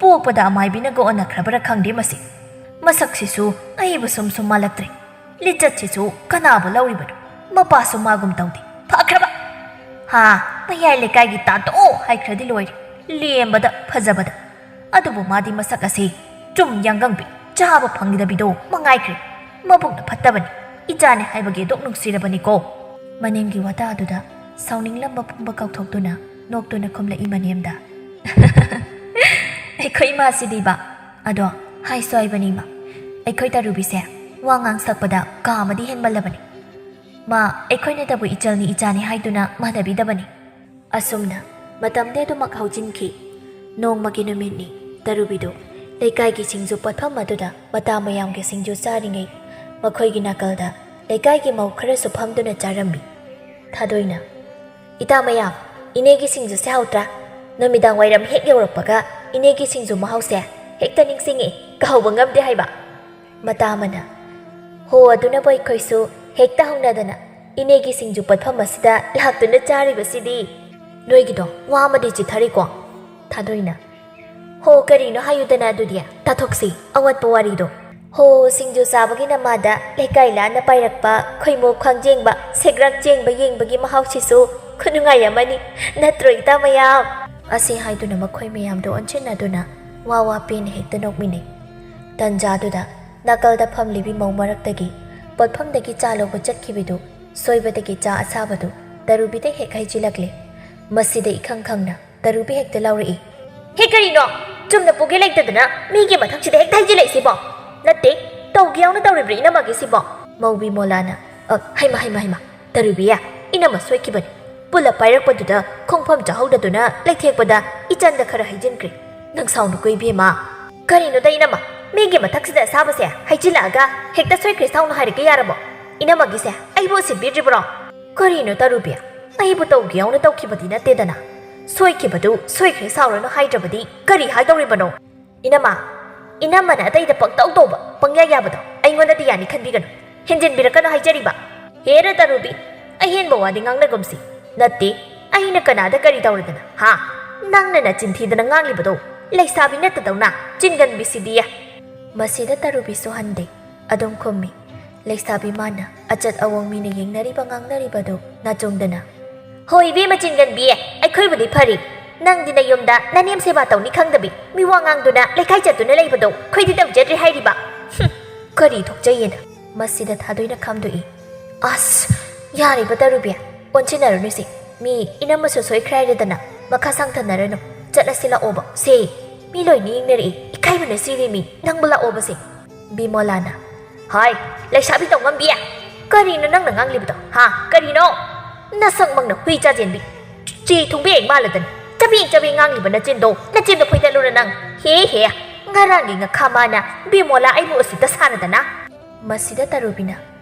ꯄꯣꯛꯄꯗ ꯑꯃꯥꯏꯕꯤꯅꯒ ꯑꯣꯟꯅꯈ꯭ꯔꯕꯔꯥ ꯈꯪꯗꯦ ꯃꯁꯤ꯫ ꯃꯁꯛꯁꯤꯁꯨ ꯑꯩꯕꯨ ꯁꯨꯝ ꯁꯨꯝ ꯃꯥꯜꯂꯛꯇ꯭ꯔꯦ꯫ ꯂꯤꯆꯠꯁꯤꯁꯨ ꯀꯅꯥꯕꯨ ꯂꯧꯔꯤꯕꯅꯣ? ꯃꯄꯥꯁꯨ ꯃꯥꯒꯨꯝ ꯇꯧꯗꯦ꯫ ꯐꯈ꯭ꯔꯕ? ꯍꯥ, ꯃꯌꯥꯏ ꯂꯩꯀꯥꯏꯒꯤ ꯇꯥꯗꯣ ꯍꯥꯏꯈ꯭ꯔꯗꯤ ꯂꯣꯏꯔꯦ꯫ ꯂꯦꯝꯕꯗ ꯐꯖꯕꯗ꯫ ꯑꯗꯨꯕꯨ ꯃꯥꯗꯤ ꯃꯁꯛ ꯑꯁꯤ ꯆꯨꯝ ꯌꯥꯡꯒꯪꯕꯤ, ꯆꯥꯕ ꯐꯪꯗꯕꯤꯗꯣ ꯃꯉꯥꯏꯈ꯭ꯔꯦ꯫ ꯃꯕꯨꯛꯅ ꯐꯠꯇꯕꯅꯤ, ꯏꯆꯥꯅꯦ ꯍꯥꯏꯕꯒꯤ ꯑꯗꯨꯛ ꯅꯨꯡꯁꯤꯔꯕꯅꯤꯀꯣ꯫" ꯃꯅꯦꯝꯒꯤ ꯋꯥꯇꯥꯗꯨꯗ ꯁꯥꯎꯅꯤꯡꯂꯝꯕ ꯄꯨꯝꯕ ꯀꯥꯎꯊꯣꯛꯇꯨꯅ ꯅꯣꯛꯇꯨꯅ ꯈꯨꯝꯂꯛꯏ ꯃꯅꯦꯝꯗ꯫ "ꯑꯩꯈꯣꯏ ꯏꯃꯥꯁꯤꯗꯤꯕ꯫ ꯑꯗꯣ ꯍꯥꯏꯁꯨ ꯍꯥꯏꯕꯅꯤ ꯏꯃꯥ, ꯑꯩꯈꯣꯏ ꯇꯔꯨꯕꯤꯁꯦ ꯋꯥ ꯉꯥꯡ ꯁꯛꯄꯗ ꯀꯥ ꯑꯃꯗꯤ ꯍꯦꯟꯃꯜꯂꯕꯅꯤ꯫ ꯃꯥ ꯑꯩꯈꯣꯏꯅꯇꯕꯨ ꯏꯆꯜꯅꯤ ꯏꯆꯥꯅꯤ ꯍꯥꯏꯗꯨꯅ ꯃꯥꯟꯅꯕꯤꯗꯕꯅꯤ꯫" ꯑꯁꯨꯝꯅ ꯃꯇꯝꯗꯤ ꯑꯗꯨꯃꯛ ꯍꯧꯖꯤꯟꯈꯤ꯫ ꯅꯣꯡꯃꯒꯤ ꯅꯨꯃꯤꯠꯅꯤ꯫ ꯇꯔꯨꯕꯤꯗꯨ ꯂꯩꯀꯥꯏꯒꯤ ꯁꯤꯡꯖꯨ ꯄꯣꯠꯐꯝ ꯑꯗꯨꯗ ꯃꯇꯥ ꯃꯌꯥꯝꯒꯤ ꯁꯤꯡꯖꯨ ꯆꯥꯔꯤꯉꯩ, ꯃꯈꯣꯏꯒꯤ ꯅꯥꯀꯜꯗ ꯂꯩꯀꯥꯏꯒꯤ ꯃꯧ ꯈꯔꯁꯨ ꯐꯝꯗꯨꯅ ꯆꯥꯔꯝꯃꯤ꯫ ꯊꯥꯗꯣꯏꯅ, "ꯏꯇꯥ ꯃꯌꯥꯝ, ꯏꯅꯦꯒꯤ ꯁꯤꯡꯖꯨꯁꯦ ꯍꯥꯎꯇ꯭ꯔꯥ? ꯅꯨꯃꯤꯗꯥꯡ ꯋꯥꯏꯔꯝ ꯍꯦꯛ ꯌꯧꯔꯛꯄꯒ ꯏꯅꯦꯒꯤ ꯁꯤꯡꯖꯨ ꯃꯍꯥꯎꯁꯦ ꯍꯦꯛꯇ ꯅꯤꯡꯁꯤꯡꯉꯤ, ꯀꯥꯎꯕ ꯉꯝꯗꯦ" ꯍꯥꯏꯕ꯫ ꯃꯇꯥ ꯑꯃꯅ, "ꯍꯣ, ꯑꯗꯨꯅꯕꯨ ꯑꯩꯈꯣꯏꯁꯨ ꯍꯦꯛꯇ ꯍꯧꯅꯗꯅ ꯏꯅꯦꯒꯤ ꯁꯤꯡꯖꯨ ꯄꯠꯐꯝ ꯑꯁꯤꯗ ꯂꯥꯛꯇꯨꯅ ꯆꯥꯔꯤꯕꯁꯤꯗꯤ꯫ ꯅꯣꯏꯒꯤꯗꯣ ꯋꯥ ꯑꯃꯗꯤ ꯆꯤꯊꯔꯤꯀꯣ?" ꯊꯥꯗꯣꯏꯅ, "ꯍꯣ, ꯀꯔꯤꯅꯣ ꯍꯥꯏꯌꯨꯗꯅ ꯑꯗꯨꯗꯤ, ꯇꯥꯊꯣꯛꯁꯤ ꯑꯋꯥꯠꯄ ꯋꯥꯔꯤꯗꯣ꯫ ꯍꯣ, ꯁꯤꯡꯖꯨ ꯆꯥꯕꯒꯤ ꯅꯃꯥꯗ ꯂꯩꯀꯥꯏ ꯂꯥꯟꯅ ꯄꯥꯏꯔꯛꯄ ꯈꯣꯏꯃꯨ ꯈ꯭ꯋꯥꯡꯖꯦꯡꯕ, ꯁꯦꯒ꯭ꯔꯥꯛ ꯆꯦꯡꯕ ꯌꯦꯡꯕꯒꯤ ꯃꯍꯥꯎꯁꯤꯁꯨ ꯈꯨꯅꯨꯡꯉꯥꯏ ꯑꯃꯅꯤ, ꯅꯠꯇ꯭ꯔꯣ ꯏꯇꯥ ꯃꯌꯥꯝ?" ꯑꯁꯤ ꯍꯥꯏꯗꯨꯅ ꯃꯈꯣꯏ ꯃꯌꯥꯝꯗꯣ ꯑꯣꯟꯁꯤꯟꯅꯗꯨꯅ ꯋꯥ ꯋꯥ ꯄꯦꯟꯅ ꯍꯦꯛꯇ ꯅꯣꯛꯃꯤꯟꯅꯩ꯫ ꯇꯟꯖꯥꯗꯨꯗ ꯅꯥꯀꯜꯗ ꯐꯝꯂꯤꯕꯤ ꯃꯧ ꯃꯔꯛꯇꯒꯤ ꯄꯣꯠꯐꯝꯗꯒꯤ ꯆꯥ ꯂꯧꯕ ꯆꯠꯈꯤꯕꯤꯗꯨ ꯁꯣꯏꯕꯗꯒꯤ ꯆꯥ ꯑꯁꯥꯕꯗꯨ ꯇꯔꯨꯕꯤꯗ ꯍꯦꯛ ꯍꯩꯖꯤꯜꯂꯛꯂꯦ꯫ ꯃꯁꯤꯗ ꯏꯈꯪ ꯈꯪꯅ ꯇꯔꯨꯕꯤ ꯍꯦꯛꯇ ꯂꯥꯎꯔꯛꯏ, "ꯍꯦ, ꯀꯔꯤꯅꯣ? ꯆꯨꯝꯅ ꯄꯨꯒꯦ ꯂꯩꯇꯗꯅ ꯃꯤꯒꯤ ꯃꯊꯛꯁꯤꯗ ꯍꯦꯛꯇ ꯍꯩꯖꯤꯜꯂꯛꯏꯁꯤꯕꯣ? ꯅꯠꯇꯦ, ꯇꯧꯒꯦ ꯌꯥꯎꯅ ꯇꯧꯔꯤꯕ꯭ꯔꯥ ꯏꯅꯝꯃꯒꯤꯁꯤꯕꯣ?" ꯃꯧꯕꯤ ꯃꯣꯂꯥꯅ, "ꯑ, ꯍꯩꯃ, ꯍꯩꯃ, ꯍꯩꯃ, ꯇꯔꯨꯕꯤ, ꯏꯅꯝꯃ ꯁꯣꯏꯈꯤꯕꯅꯤ꯫ ꯄꯨꯂꯞ ꯄꯥꯏꯔꯛꯄꯗꯨꯗ ꯈꯣꯡꯐꯝ ꯆꯥꯍꯧꯗꯗꯨꯅ ꯂꯩꯊꯦꯛꯄꯗ ꯏꯆꯟꯗ ꯈꯔ ꯍꯩꯖꯤꯟꯈ꯭ꯔꯦ꯫ ꯅꯪ ꯁꯥꯎꯅꯨꯀꯣ ꯏꯕꯦꯝꯃ꯫ ꯀꯔꯤꯅꯣꯗ ꯏꯅꯝꯃ, ꯃꯤꯒꯤ ꯃꯊꯛꯁꯤꯗ ꯑꯁꯥꯕꯁꯦ ꯍꯩꯖꯤꯜꯂꯛꯑꯒ ꯍꯦꯛꯇ ꯁꯣꯏꯈ꯭ꯔꯦ ꯁꯥꯎꯅꯨ ꯍꯥꯏꯔꯛꯀꯦ ꯌꯥꯔꯕꯣ? ꯏꯅꯝꯃꯒꯤꯁꯦ ꯑꯩꯕꯨ ꯎꯁꯤꯠꯄꯤꯗ꯭ꯔꯤꯕ꯭ꯔꯣ?" "ꯀꯔꯤꯅꯣ ꯇꯔꯨꯕꯤ? ꯑꯩꯕꯨ ꯇꯧꯒꯦ ꯌꯥꯎꯅ ꯇꯧꯈꯤꯕꯗꯤ ꯅꯠꯇꯦꯗꯅ꯫ ꯁꯣꯏꯈꯤꯕꯗꯨ ꯁꯣꯏꯈ꯭ꯔꯦ ꯁꯥꯎꯔꯅꯨ ꯍꯥꯏꯗ꯭ꯔꯕꯗꯤ ꯀꯔꯤ ꯍꯥꯏꯗꯧꯔꯤꯕꯅꯣ?" "ꯏꯅꯝꯃ, ꯏꯅꯝꯃꯅ ꯑꯇꯩꯗ ꯄꯪꯇꯧ ꯇꯧꯕ, ꯄꯪꯌꯥ ꯌꯥꯕꯗꯣ ꯑꯩꯉꯣꯟꯗꯗꯤ ꯌꯥꯅꯤ ꯈꯟꯕꯤꯒꯅꯨ꯫ ꯍꯦꯟꯖꯤꯟꯕꯤꯔꯛꯀꯅꯨ ꯍꯥꯏꯖꯔꯤꯕ꯫" "ꯍꯦꯔ ꯇꯔꯨꯕꯤ, ꯑꯍꯦꯟꯕ ꯋꯥꯗꯤ ꯉꯥꯡꯅꯒꯨꯝꯁꯤ꯫ ꯅꯠꯇꯦ, ꯑꯩꯅ ꯀꯅꯥꯗ ꯀꯔꯤ ꯇꯧꯔꯗꯅ, ꯍꯥ? ꯅꯪꯅ ꯅꯆꯤꯟ ꯊꯤꯗꯅ ꯉꯥꯡꯂꯤꯕꯗꯧꯅ ꯂꯩꯁꯥꯕꯤ ꯅꯠꯇꯗꯧꯅ ꯆꯤꯟꯒꯟꯕꯤꯁꯤꯗꯤ!" ꯃꯁꯤꯗ ꯇꯔꯨꯕꯤꯁꯨ ꯍꯟꯗꯦ꯫ ꯑꯗꯨꯝ ꯈꯨꯝꯃꯤ꯫ ꯂꯩꯁꯥꯕꯤ ꯃꯥꯅ ꯑꯆꯠ ꯑꯋꯣꯡ ꯃꯤꯅ ꯌꯦꯡꯅꯔꯤꯕ ꯉꯥꯡꯅꯔꯤꯕꯗꯨ ꯅꯥꯆꯣꯡꯗꯅ, "ꯍꯣꯏ ꯏꯕꯦꯝꯃ ꯆꯤꯟꯒꯟꯕꯤ, ꯑꯩꯈꯣꯏꯕꯨꯗꯤ ꯐꯔꯤ꯫ ꯅꯪꯗꯤ ꯅꯌꯨꯝꯗ ꯅꯅꯦꯝ ꯁꯦꯕꯥ ꯇꯧꯅꯤ ꯈꯪꯗꯕꯤ, ꯃꯤꯋꯥ ꯉꯥꯡꯗꯨꯅ ꯂꯩꯈꯥꯏ ꯆꯠꯇꯨꯅ ꯂꯩꯕꯗꯣ ꯑꯩꯈꯣꯏꯗꯤ ꯇꯧꯖꯗ꯭ꯔꯦ ꯍꯥꯏꯔꯤꯕ꯫ ꯍꯨꯝ, ꯀꯔꯤ ꯊꯣꯛꯆꯩꯌꯦꯅ?" ꯃꯁꯤꯗ ꯊꯥꯗꯣꯏꯅ ꯈꯥꯝꯗꯣꯛꯏ꯫ "ꯑꯁ, ꯌꯥꯔꯤꯕ ꯇꯔꯨꯕꯤ, ꯑꯣꯟꯁꯤꯟꯅꯔꯨꯅꯨꯁꯦ꯫ ꯃꯤ ꯏꯅꯝꯃꯁꯨ ꯁꯣꯏꯈ꯭ꯔꯦ ꯍꯥꯏꯔꯦꯗꯅ, ꯃꯈꯥ ꯁꯥꯡꯊꯅꯔꯅꯨ꯫ ꯆꯠꯂꯁꯤ ꯂꯥꯛꯑꯣꯕ꯫ ꯁꯦ, ꯃꯤ ꯂꯣꯏꯅ ꯌꯦꯡꯅꯔꯛꯏ, ꯏꯀꯥꯏꯕꯅ ꯁꯤꯔꯦ ꯃꯤ꯫ ꯅꯪꯕꯨ ꯂꯥꯛꯑꯣꯕꯁꯦ꯫" ꯕꯤꯃꯣꯂꯥꯅ, "ꯍꯥꯏ, ꯂꯩꯁꯥꯕꯤ ꯇꯧꯉꯝꯕꯤ! ꯀꯔꯤꯅꯣ ꯅꯪꯅ ꯉꯥꯡꯂꯤꯕꯗꯣ? ꯍꯥ? ꯀꯔꯤꯅꯣ? ꯅꯁꯛꯃꯛꯅ ꯍꯨꯏ ꯆꯥꯖꯦꯟꯕꯤ꯫ ꯆꯦ ꯊꯨꯡꯕꯤ ꯍꯦꯛ ꯃꯥꯜꯂꯗꯅ꯫ ꯆꯕꯦꯡ ꯆꯕꯦꯡ ꯉꯥꯡꯂꯤꯕ ꯅꯆꯤꯟꯗꯣ, ꯅꯆꯤꯟꯗꯣ ꯐꯣꯏꯗꯠꯂꯨꯔ ꯅꯪ꯫ ꯍꯦ ꯍꯦ!" ꯉꯔꯥꯡꯒꯤ ꯉꯈꯥ ꯃꯥꯅ ꯕꯤꯃꯣꯂꯥ ꯑꯩꯕꯨ ꯎꯁꯤꯠꯇ ꯁꯥꯔꯗꯅ꯫ ꯃꯁꯤꯗ ꯇꯔꯨꯕꯤꯅ,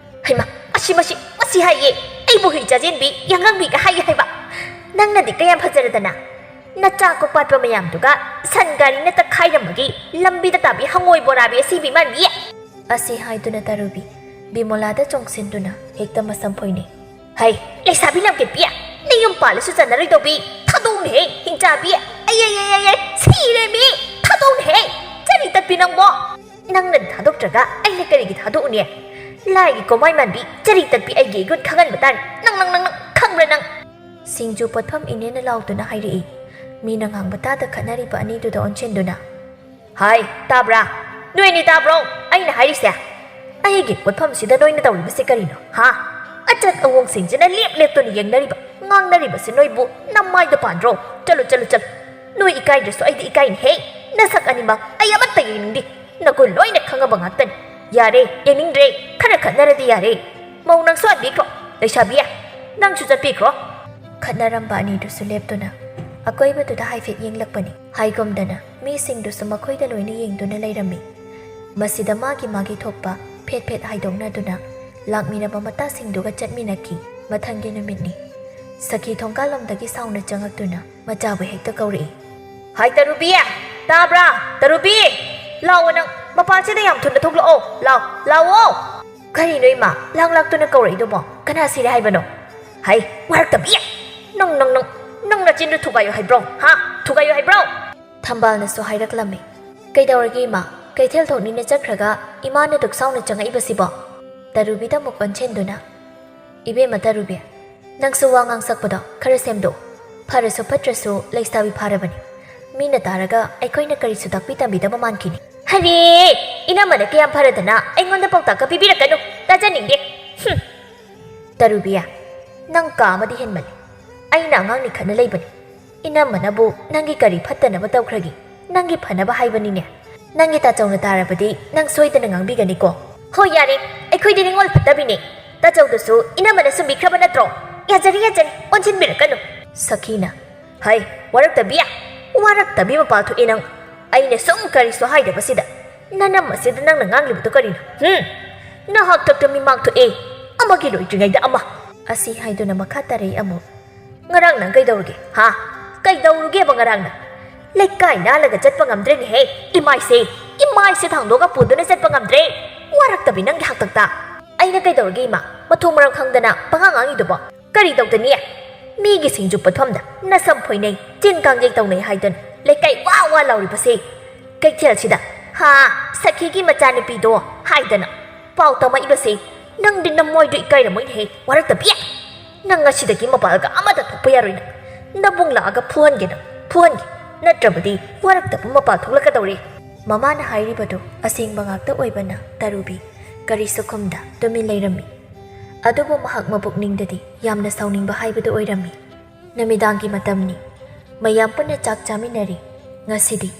"ꯍꯩꯃꯥ, ꯃꯁꯤ, ꯃꯁꯤ, ꯃꯁꯤ ꯍꯥꯏꯌꯦ, ꯑꯩꯕꯨ ꯍꯨꯏ ꯆꯥꯖꯦꯟꯕꯤ, ꯌꯥꯡꯂꯪꯕꯤꯒ ꯍꯥꯏꯌꯦ ꯍꯥꯏꯕ꯫ ꯅꯪꯅꯗꯤ ꯀꯌꯥꯝ ꯐꯖꯔꯗꯅ꯫ ꯅꯆꯥ ꯀꯣꯛꯄꯥꯠꯄ ꯃꯌꯥꯝꯗꯨꯒ ꯁꯟ ꯒꯥꯔꯤꯅ ꯇꯛꯈꯥꯏꯔꯝꯕꯒꯤ ꯂꯝꯕꯤꯗ ꯇꯥꯕꯤ ꯍꯉꯣꯏ ꯕꯣꯔꯥꯕꯤ ꯑꯁꯤꯕꯤ ꯃꯥꯟꯕꯤ!" ꯑꯁꯤ ꯍꯥꯏꯗꯨꯅ ꯇꯔꯨꯕꯤ ꯕꯤꯃꯣꯂꯥꯗ ꯆꯣꯡꯁꯤꯟꯗꯨꯅ ꯍꯦꯛꯇ ꯃꯁꯝ ꯐꯣꯏꯅꯩ꯫ "ꯍꯩ, ꯂꯩꯁꯥꯕꯤ ꯂꯝꯀꯦꯠꯄꯤ, ꯅꯌꯨꯝ ꯄꯥꯜꯂꯁꯨ ꯆꯟꯅꯔꯣꯏꯗꯧꯕꯤ, ꯊꯥꯗꯣꯛꯎꯅꯦꯍꯦ, ꯍꯤꯡꯆꯥꯕꯤ! ꯑꯩ, ꯑꯩ, ꯑꯩ, ꯑꯩ, ꯑꯩ, ꯁꯤꯔꯦꯃꯤ! ꯊꯥꯗꯣꯛꯎꯅꯦꯍꯦ! ꯆꯔꯤ ꯇꯠꯄꯤ ꯅꯪꯕꯣ! ꯅꯪꯅ ꯊꯥꯗꯣꯛꯇ꯭ꯔꯒ ꯑꯩꯅ ꯀꯔꯤꯒꯤ ꯊꯥꯗꯣꯛꯎꯅꯤ? ꯂꯥꯏꯒꯤ ꯀꯣꯃꯥꯏ ꯃꯥꯟꯕꯤ, ꯆꯔꯤ ꯇꯠꯄꯤ ꯑꯩꯒꯤ ꯏꯒꯨꯟ ꯈꯪꯍꯟꯕ ꯇꯥꯔꯦ꯫ ꯅꯪ, ꯅꯪ, ꯅꯪ, ꯅꯪ, ꯈꯪꯕ꯭ꯔꯥ ꯅꯪ?" ꯁꯤꯡꯖꯨ ꯄꯣꯠꯐꯝ ꯏꯅꯦꯅ ꯂꯥꯎꯗꯨꯅ ꯍꯥꯏꯔꯛꯏ꯫ ꯃꯤꯅ ꯉꯥꯡꯕ ꯇꯥꯗ ꯈꯠꯅꯔꯤꯕ ꯑꯅꯤꯗꯨꯗ ꯑꯣꯟꯁꯤꯟꯗꯨꯅ, "ꯍꯥꯏ, ꯇꯥꯕ꯭ꯔꯥ? ꯅꯣꯏ ꯑꯅꯤ ꯇꯥꯕ꯭ꯔꯣ ꯑꯩꯅ ꯍꯥꯏꯔꯤꯁꯦ? ꯑꯩꯒꯤ ꯄꯣꯠꯐꯝꯁꯤꯗ ꯅꯣꯏꯅ ꯇꯧꯔꯤꯕꯁꯤ ꯀꯔꯤꯅꯣ, ꯍꯥ? ꯑꯆꯠ ꯑꯋꯣꯡꯁꯤꯡꯁꯤꯅ ꯂꯦꯞ ꯂꯦꯞꯇꯨꯅ ꯌꯦꯡꯅꯔꯤꯕ, ꯉꯥꯡꯅꯔꯤꯕꯁꯤ ꯅꯣꯏꯕꯨ ꯅꯃꯥꯏꯗ ꯄꯥꯟꯗ꯭ꯔꯣ? ꯆꯠꯂꯨ, ꯆꯠꯂꯨ, ꯆꯠꯂꯨ꯫ ꯅꯣꯏ ꯏꯀꯥꯏꯗ꯭ꯔꯁꯨ ꯑꯩꯗꯤ ꯏꯀꯥꯏꯅꯦꯍꯦ꯫ ꯅꯁꯛ ꯑꯅꯤꯃꯛ ꯑꯩ ꯑꯃꯠꯇ ꯌꯦꯡꯅꯤꯡꯗꯦ꯫ ꯅꯒꯨꯟ ꯂꯣꯏꯅ ꯈꯪꯉꯕ ꯉꯥꯛꯇꯅꯤ꯫ ꯌꯥꯔꯦ, ꯌꯦꯡꯅꯤꯡꯗ꯭ꯔꯦ꯫ ꯈꯔ ꯈꯠꯅꯔꯗꯤ ꯌꯥꯔꯦ꯫ ꯃꯧ ꯅꯪꯁꯨ ꯍꯟꯕꯤꯈ꯭ꯔꯣ꯫ ꯂꯩꯁꯥꯕꯤ, ꯅꯪꯁꯨ ꯆꯠꯄꯤꯈ꯭ꯔꯣ꯫" ꯈꯠꯅꯔꯝꯕ ꯑꯅꯤꯗꯨꯁꯨ ꯂꯦꯞꯇꯨꯅ ꯑꯀꯣꯏꯕꯗꯨꯗ ꯍꯥꯏꯐꯦꯠ ꯌꯦꯡꯂꯛꯄꯅꯤ꯫ ꯍꯥꯏꯒꯨꯝꯗꯅ ꯃꯤꯁꯤꯡꯗꯨꯁꯨ ꯃꯈꯣꯏꯗ ꯂꯣꯏꯅ ꯌꯦꯡꯗꯨꯅ ꯂꯩꯔꯝꯃꯤ꯫ ꯃꯁꯤꯗ ꯃꯥꯒꯤ ꯃꯥꯒꯤ ꯊꯣꯛꯄ ꯐꯦꯠ ꯐꯦꯠ ꯍꯥꯏꯗꯣꯛꯅꯗꯨꯅ ꯂꯥꯛꯃꯤꯟꯅꯕ ꯃꯇꯥꯁꯤꯡꯗꯨꯒ ꯆꯠꯃꯤꯟꯅꯈꯤ꯫ ꯃꯊꯪꯒꯤ ꯅꯨꯃꯤꯠꯅꯤ꯫ ꯁꯈꯤ ꯊꯣꯡꯒꯥꯜꯂꯣꯝꯗꯒꯤ ꯁꯥꯎꯅ ꯆꯪꯉꯛꯇꯨꯅ ꯃꯆꯥꯕꯨ ꯍꯦꯛꯇ ꯀꯧꯔꯛꯏ꯫ "ꯍꯥꯏ ꯇꯔꯨꯕꯤ! ꯇꯥꯕ꯭ꯔꯥ? ꯇꯔꯨꯕꯤ! ꯂꯥꯛꯑꯣ ꯅꯪ! ꯃꯄꯥꯟꯁꯤꯗ ꯌꯥꯝ ꯊꯨꯅ ꯊꯣꯛꯂꯛꯑꯣ! ꯂꯥꯛꯑꯣ! ꯂꯥꯛꯑꯣ!" "ꯀꯔꯤꯅꯣ ꯏꯃꯥ? ꯂꯥꯡ ꯂꯥꯛꯇꯨꯅ ꯀꯧꯔꯛꯏꯗꯨꯕꯣ? ꯀꯅꯥ ꯁꯤꯔꯦ ꯍꯥꯏꯕꯅꯣ?" "ꯍꯥꯏ, ꯋꯥꯔꯛꯇꯕꯤ! ꯅꯪ, ꯅꯪ, ꯅꯪ, ꯅꯪ ꯅꯆꯤꯟꯗꯨ ꯊꯨꯒꯥꯏꯌꯨ ꯍꯥꯏꯕ꯭ꯔꯣ? ꯍꯥ? ꯊꯨꯒꯥꯏꯌꯨ ꯍꯥꯏꯕ꯭ꯔꯣ?" ꯊꯝꯕꯥꯜꯅꯁꯨ ꯍꯥꯏꯔꯛꯂꯝꯃꯤ꯫ "ꯀꯩꯗꯧꯔꯒꯦ ꯏꯃꯥ? ꯀꯩꯊꯦꯜ ꯊꯣꯛꯅꯤꯅ ꯆꯠꯈ꯭ꯔꯒ ꯏꯃꯥꯅ ꯗꯨꯛ ꯁꯥꯎꯅ ꯆꯪꯉꯛꯏꯕꯁꯤꯕꯣ?" ꯇꯔꯨꯕꯤꯗ ꯑꯃꯨꯛ ꯑꯣꯟꯁꯤꯟꯗꯨꯅ, "ꯏꯕꯦꯝꯃ ꯇꯔꯨꯕꯤ, ꯅꯪꯁꯨ ꯋꯥ ꯉꯥꯡꯁꯛꯄꯗꯣ ꯈꯔ ꯁꯦꯝꯗꯣꯛꯎ꯫ ꯐꯔꯁꯨ ꯐꯠꯇ꯭ꯔꯁꯨ ꯂꯩꯁꯥꯕꯤ ꯐꯥꯔꯕꯅꯤ꯫ ꯃꯤꯅ ꯇꯥꯔꯒ ꯑꯩꯈꯣꯏꯅ ꯀꯔꯤꯁꯨ ꯇꯥꯛꯄꯤ ꯇꯝꯕꯤꯗꯕ ꯃꯥꯟꯈꯤꯅꯤ꯫" "ꯍꯔꯦ! ꯏꯅꯝꯃꯅ ꯀꯌꯥꯝ ꯐꯔꯗꯅ ꯑꯩꯉꯣꯟꯗ ꯄꯥꯎꯇꯥꯛꯀ ꯄꯤꯕꯤꯔꯛꯀꯅꯨ꯫ ꯇꯥꯖꯅꯤꯡꯗꯦ꯫ ꯍꯨꯝ!" "ꯇꯔꯨꯕꯤ, ꯅꯪ ꯀꯥ ꯑꯃꯗꯤ ꯍꯦꯟꯃꯜꯂꯤ꯫ ꯑꯩꯅ ꯑꯉꯥꯡꯅꯤ ꯈꯠꯅ ꯂꯩꯕꯅꯤ꯫ ꯏꯅꯝꯃꯅꯕꯨ ꯅꯪꯒꯤ ꯀꯔꯤ ꯐꯠꯇꯅꯕ ꯇꯧꯈ꯭ꯔꯒꯦ? ꯅꯪꯒꯤ ꯐꯅꯕ ꯍꯥꯏꯕꯅꯤꯅꯦ꯫ ꯅꯪꯒꯤ ꯇꯥꯆꯧꯅ ꯇꯥꯔꯕꯗꯤ ꯅꯪ ꯁꯣꯏꯗꯅ ꯉꯥꯡꯕꯤꯒꯅꯤꯀꯣ?" "ꯍꯣꯏ, ꯌꯥꯔꯦ, ꯑꯩꯈꯣꯏꯗꯤ ꯅꯤꯉꯣꯜ ꯐꯠꯇꯕꯤꯅꯦ꯫ ꯇꯥꯆꯧꯗꯨꯁꯨ ꯏꯅꯝꯃꯅ ꯁꯨꯝꯕꯤꯈ꯭ꯔꯕ ꯅꯠꯇ꯭ꯔꯣ? ꯌꯥꯖꯔꯦ, ꯌꯥꯖꯔꯦ, ꯑꯣꯟꯁꯤꯟꯕꯤꯔꯛꯀꯅꯨ꯫" ꯁꯈꯤꯅ, "ꯍꯩ, ꯋꯥꯔꯛꯇꯕꯤ, ꯋꯥꯔꯛꯇꯕꯤ ꯃꯄꯥꯜ ꯊꯣꯛꯑꯦ ꯅꯪ꯫ ꯑꯩꯅ ꯁꯨꯝ ꯀꯔꯤꯁꯨ ꯍꯥꯏꯗꯕꯁꯤꯗ ꯅꯅꯝ ꯑꯁꯤꯗ ꯅꯪꯅ ꯉꯥꯡꯂꯤꯕꯗꯨ ꯀꯔꯤꯅꯣ? ꯍꯨꯝ? ꯅꯍꯥꯛ ꯊꯛꯇ ꯃꯤꯃꯥꯡ ꯊꯣꯛꯑꯦ, ꯑꯃꯒꯤ ꯂꯣꯏꯗ꯭ꯔꯤꯉꯩꯗ ꯑꯃ꯫ ꯑꯁꯤ ꯍꯥꯏꯗꯨꯅ ꯃꯈꯥ ꯇꯥꯔꯛꯏ ꯑꯃꯨꯛ꯫ "ꯉꯔꯥꯡ ꯅꯪ ꯀꯩꯗꯧꯔꯒꯦ? ꯍꯥ? ꯀꯩꯗꯧꯔꯨꯒꯦꯕ ꯉꯔꯥꯡ ꯅꯪ? ꯂꯩꯀꯥꯏ ꯂꯥꯜꯂꯒ ꯆꯠꯄ ꯉꯝꯗ꯭ꯔꯦꯅꯦꯍꯦ, ꯏꯃꯥꯏꯁꯦ, ꯏꯃꯥꯏꯁꯦ ꯊꯥꯡꯗꯣꯛꯑꯒ ꯄꯨꯗꯨꯅ ꯆꯠꯄ ꯉꯝꯗ꯭ꯔꯦ꯫ ꯋꯥꯔꯛꯇꯕꯤ ꯅꯪꯒꯤ ꯍꯥꯛꯇꯛꯇ꯫ ꯑꯩꯅ ꯀꯩꯗꯧꯔꯒꯦ ꯏꯃꯥ? ꯃꯊꯣꯡ ꯃꯔꯝ ꯈꯪꯗꯅ ꯄꯉꯥꯡ ꯉꯥꯡꯉꯤꯗꯨꯕꯣ? ꯀꯔꯤ ꯇꯧꯗꯅꯤ? ꯃꯤꯒꯤ ꯁꯤꯡꯖꯨ ꯄꯣꯠꯐꯝꯗ ꯅꯁꯝ ꯐꯣꯏꯅꯩ, ꯆꯤꯟ ꯀꯥꯡꯖꯩ ꯇꯧꯅꯩ ꯍꯥꯏꯗꯅ ꯂꯩꯀꯥꯏ ꯋꯥ ꯋꯥ ꯂꯥꯎꯔꯤꯕꯁꯦ꯫ ꯀꯩꯊꯦꯜꯁꯤꯗ, ꯍꯥ, ꯁꯈꯤꯒꯤ ꯃꯆꯥꯅꯨꯄꯤꯗꯣ ꯍꯥꯏꯗꯅ ꯄꯥꯎ ꯇꯝꯃꯛꯏꯕꯁꯦ꯫ ꯅꯪꯗꯤ ꯅꯃꯣꯏꯗꯣ ꯏꯀꯥꯏꯔꯝꯃꯣꯏꯅꯦꯍꯦ, ꯋꯥꯔꯛꯇꯕꯤ꯫ ꯅꯪ ꯉꯁꯤꯗꯒꯤ ꯃꯄꯥꯜꯒ ꯑꯃꯗ ꯊꯣꯛꯄ ꯌꯥꯔꯣꯏ ꯅꯪ꯫ ꯅꯕꯨꯡ ꯂꯥꯛꯑꯒ ꯐꯨꯍꯟꯒꯦ ꯅꯪ, ꯐꯨꯍꯟꯒꯦ꯫ ꯅꯠꯇ꯭ꯔꯕꯗꯤ ꯋꯥꯔꯛꯇꯕ ꯃꯄꯥꯜ ꯊꯣꯛꯂꯛꯀꯗꯧꯔꯤ꯫" ꯃꯃꯥꯅ ꯍꯥꯏꯔꯤꯕꯗꯨ ꯑꯁꯦꯡꯕ ꯉꯥꯛꯇ ꯑꯣꯏꯕꯅ ꯇꯔꯨꯕꯤ ꯀꯔꯤꯁꯨ ꯈꯨꯝꯗ ꯇꯨꯃꯤꯟ ꯂꯩꯔꯝꯃꯤ꯫ ꯑꯗꯨꯕꯨ ꯃꯍꯥꯛ ꯃꯄꯨꯛꯅꯤꯡꯗꯗꯤ ꯌꯥꯝꯅ ꯁꯥꯎꯅꯤꯡꯕ ꯍꯥꯏꯕꯗꯨ ꯑꯣꯏꯔꯝꯃꯤ꯫ ꯅꯨꯃꯤꯗꯥꯡꯒꯤ ꯃꯇꯝꯅꯤ꯫ ꯃꯌꯥꯝ ꯄꯨꯟꯅ ꯆꯥꯛ ꯆꯥꯃꯤꯟꯅꯔꯤ꯫ ꯉꯁꯤꯗꯤ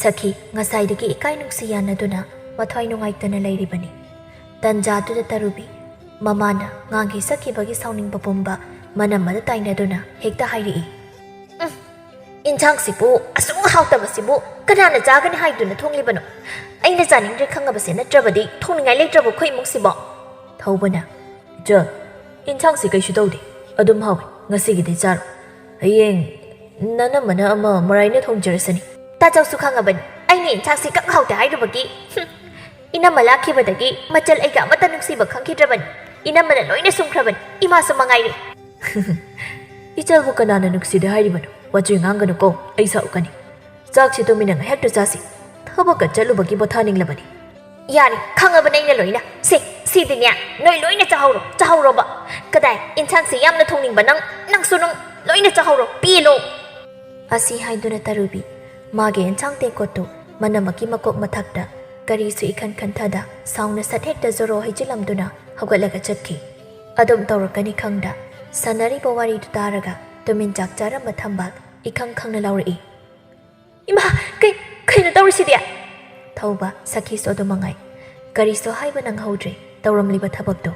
ꯁꯈꯤ ꯉꯁꯥꯏꯗꯒꯤ ꯏꯀꯥꯏ ꯅꯨꯡꯁꯤ ꯌꯥꯅꯗꯨꯅ ꯃꯊ꯭ꯋꯥꯏ ꯅꯨꯡꯉꯥꯏꯇꯅ ꯂꯩꯔꯤꯕꯅꯤ꯫ ꯇꯟꯖꯥꯗꯨꯗ ꯇꯔꯨꯕꯤ ꯃꯃꯥꯅ ꯉꯥꯡꯈꯤ ꯁꯛꯈꯤꯕꯒꯤ ꯁꯥꯎꯅꯤꯡꯕ ꯄꯨꯝꯕ ꯃꯅꯝ ꯑꯗꯨ ꯇꯥꯏꯅꯗꯨꯅ ꯍꯦꯛꯇ ꯍꯥꯏꯔꯛꯏ, "ꯎꯝ, ꯏꯟꯁꯥꯡꯁꯤꯕꯨ ꯑꯁꯨꯛ ꯍꯥꯎꯇꯕꯁꯤꯕꯨ ꯀꯅꯥꯅ ꯆꯥꯒꯅꯤ ꯍꯥꯏꯗꯨꯅ ꯊꯣꯡꯂꯤꯕꯅꯣ? ꯑꯩꯅ ꯆꯥꯅꯤꯡꯗ꯭ꯔꯦ ꯈꯪꯉꯕꯁꯦ ꯅꯠꯇ꯭ꯔꯕꯗꯤ ꯊꯣꯡꯅꯤꯡꯉꯥꯏ ꯂꯩꯇ꯭ꯔꯕ ꯑꯩꯈꯣꯏ ꯏꯃꯨꯡꯁꯤꯕꯣ?" ꯊꯧꯕꯅ, "ꯏꯆꯜ, ꯏꯟꯁꯥꯡꯁꯤ ꯀꯩꯁꯨ ꯇꯧꯗꯦ, ꯑꯗꯨꯝ ꯍꯥꯎꯏ, ꯉꯁꯤꯒꯤꯗꯤ ꯆꯥꯔꯣ꯫ ꯍꯌꯦꯡ ꯅꯅꯝꯃꯅ ꯑꯃ ꯃꯔꯥꯏꯅ ꯊꯣꯡꯖꯔꯁꯅꯤ꯫" ꯇꯥꯆꯧꯁꯨ ꯈꯪꯉꯕꯅꯤ ꯑꯩꯅ ꯏꯟꯁꯥꯡꯁꯤ ꯀꯛ ꯍꯥꯎꯇꯦ ꯍꯥꯏꯔꯨꯕꯒꯤ꯫ ꯍꯨꯝ, ꯏꯅꯝꯃ ꯂꯥꯛꯈꯤꯕꯗꯒꯤ ꯃꯆꯜ ꯑꯩꯒ ꯑꯃꯠꯇ ꯅꯨꯡꯁꯤꯕ ꯈꯪꯈꯤꯗ꯭ꯔꯕꯅꯤ꯫ ꯏꯅꯝꯃꯅ ꯂꯣꯏꯅ ꯁꯨꯝꯈ꯭ꯔꯕꯅꯤ, ꯏꯃꯥꯁꯨ ꯃꯉꯥꯏꯔꯦ꯫ "ꯏꯆꯜꯕꯨ ꯀꯅꯥꯅ ꯅꯨꯡꯁꯤꯗꯦ ꯍꯥꯏꯔꯤꯕꯅꯣ? ꯋꯥꯆꯣꯏ ꯉꯥꯡꯒꯅꯨꯀꯣ, ꯑꯩ ꯁꯥꯎꯔꯛꯀꯅꯤ꯫ ꯆꯥꯛꯁꯤ ꯇꯨꯃꯤꯟꯅ ꯉꯥꯏꯍꯥꯛꯇ ꯆꯥꯁꯤ꯫ ꯊꯕꯛꯀ ꯆꯠꯂꯨꯕꯒꯤ ꯄꯣꯊꯥꯅꯤꯡꯂꯕꯅꯤ꯫" "ꯌꯥꯔꯦ, ꯈꯪꯉꯕꯅꯦ ꯑꯩꯅ ꯂꯣꯏꯅ꯫ ꯁꯦ, ꯁꯤꯗꯤꯅꯦ, ꯅꯣꯏ ꯂꯣꯏꯅ ꯆꯥꯍꯧꯔꯣ, ꯆꯥꯍꯧꯔꯣꯕ꯫ ꯀꯗꯥꯏ, ꯏꯟꯁꯥꯡꯁꯦ ꯌꯥꯝꯅ ꯊꯣꯡꯅꯤꯡꯕ ꯅꯪ, ꯅꯪꯁꯨ ꯅꯪ ꯂꯣꯏꯅ ꯆꯥꯍꯧꯔꯣ, ꯄꯦꯜꯂꯣ꯫" ꯑꯁꯤ ꯍꯥꯏꯗꯨꯅ ꯇꯔꯨꯕꯤ ꯃꯥꯒꯤ ꯏꯟꯁꯥꯡ ꯇꯦꯡꯀꯣꯠꯇꯨ ꯃꯅꯝꯃꯒꯤ ꯃꯀꯣꯛ ꯃꯊꯛꯇ ꯀꯔꯤꯁꯨ ꯏꯈꯟ ꯈꯟꯊꯗ ꯁꯥꯎꯅ ꯁꯠ ꯍꯦꯛꯇ ꯖꯣꯔꯣ ꯍꯩꯖꯤꯜꯂꯝꯗꯨꯅ ꯍꯧꯒꯠꯂꯒ ꯆꯠꯈꯤ꯫ ꯑꯗꯨꯝ ꯇꯧꯔꯛꯀꯅꯤ ꯈꯪꯗ ꯁꯥꯟꯅꯔꯤꯕ ꯋꯥꯔꯤꯗꯨ ꯇꯥꯔꯒ ꯇꯨꯃꯤꯟ ꯆꯥꯛ ꯆꯥꯔꯝꯕ ꯊꯝꯕꯥꯜ ꯏꯈꯪ ꯈꯪꯅ ꯂꯥꯎꯔꯛꯏ, "ꯏꯃꯥ, ꯀꯩ, ꯀꯩꯅꯣ ꯇꯧꯔꯤꯁꯤꯗꯤ?" ꯊꯧꯕ ꯁꯈꯤꯁꯨ ꯑꯗꯨ ꯃꯉꯥꯏ꯫ ꯀꯔꯤꯁꯨ ꯍꯥꯏꯕ ꯅꯪꯍꯧꯗ꯭ꯔꯦ ꯇꯧꯔꯝꯂꯤꯕ ꯊꯕꯛꯇꯨ꯫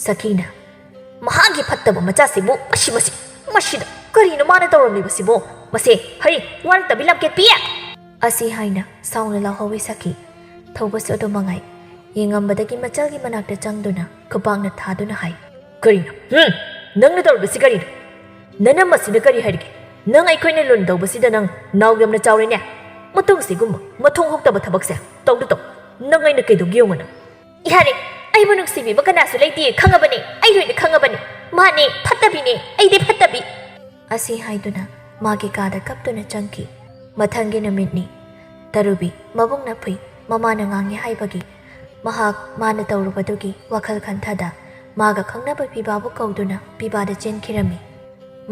ꯁꯈꯤꯅ, "ꯃꯍꯥꯛꯀꯤ ꯐꯠꯇꯕ ꯃꯆꯥꯁꯤꯕꯨ, ꯃꯁꯤ, ꯃꯁꯤ, ꯃꯁꯤꯗ ꯀꯔꯤꯅꯣ ꯃꯥꯅ ꯇꯧꯔꯝꯂꯤꯕꯁꯤꯕꯨ? ꯃꯁꯦ, ꯍꯩ, ꯋꯥꯔꯛꯇꯕꯤ ꯂꯝꯀꯦꯠꯄꯤ!" ꯑꯁꯤ ꯍꯥꯏꯅ ꯁꯥꯎꯅ ꯂꯥꯎꯍꯧꯏ ꯁꯈꯤ꯫ ꯊꯧꯕꯁꯨ ꯑꯗꯨ ꯃꯉꯥꯏ꯫ ꯌꯦꯡꯉꯝꯕꯗꯒꯤ ꯃꯆꯜꯒꯤ ꯃꯅꯥꯛꯇ ꯆꯪꯗꯨꯅ ꯈꯨꯕꯥꯛꯅ ꯊꯥꯗꯨꯅ ꯍꯥꯏ, "ꯀꯔꯤꯅꯣ? ꯍꯨꯝ! ꯅꯪꯅ ꯇꯧꯔꯤꯕꯁꯤ ꯀꯔꯤꯅꯣ? ꯅꯅꯝ ꯑꯁꯤꯅ ꯀꯔꯤ ꯍꯥꯏꯔꯤꯒꯦ? ꯅꯪ ꯑꯩꯈꯣꯏꯅ ꯂꯨꯟ ꯇꯧꯕꯁꯤꯗ ꯅꯪ ꯅꯥꯎ ꯌꯥꯝꯅ ꯆꯥꯎꯔꯦꯅꯦ꯫ ꯃꯇꯨꯡꯁꯤꯒꯨꯝꯕ ꯃꯊꯣꯡ ꯍꯨꯛꯇꯕ ꯊꯕꯛꯁꯦ ꯇꯧꯗꯨ ꯇꯧ꯫ ꯅꯪ ꯑꯩꯅ ꯀꯩꯗꯧꯒꯦ ꯌꯦꯡꯉꯨ ꯅꯪ꯫" "ꯌꯥꯔꯦ, ꯑꯩꯕꯨ ꯅꯨꯡꯁꯤꯕꯤꯕ ꯀꯅꯥꯁꯨ ꯂꯩꯇꯦ ꯈꯪꯉꯕꯅꯦ, ꯑꯩ ꯂꯣꯏꯅ ꯈꯪꯉꯕꯅꯦ꯫ ꯃꯥꯅꯦ ꯐꯠꯇꯕꯤꯅꯦ, ꯑꯩꯗꯤ ꯐꯠꯇꯕꯤ꯫" ꯑꯁꯤ ꯍꯥꯏꯗꯨꯅ ꯃꯥꯒꯤ ꯀꯥꯗ ꯀꯞꯇꯨꯅ ꯆꯪꯈꯤ꯫ ꯃꯊꯪꯒꯤ ꯅꯨꯃꯤꯠꯅꯤ꯫ ꯇꯔꯨꯕꯤ ꯃꯕꯨꯡꯅ ꯐꯨꯏ, ꯃꯃꯥꯅ ꯉꯥꯡꯉꯤ ꯍꯥꯏꯕꯒꯤ ꯃꯍꯥꯛ ꯃꯥꯅ ꯇꯧꯔꯨꯕꯗꯨꯒꯤ ꯋꯥꯈꯜ ꯈꯟꯊꯗ ꯃꯥꯒ ꯈꯪꯅꯕ ꯄꯤꯕꯥꯕꯨ ꯀꯧꯗꯨꯅ ꯄꯤꯕꯥꯗ ꯆꯦꯟꯈꯤꯔꯝꯃꯤ꯫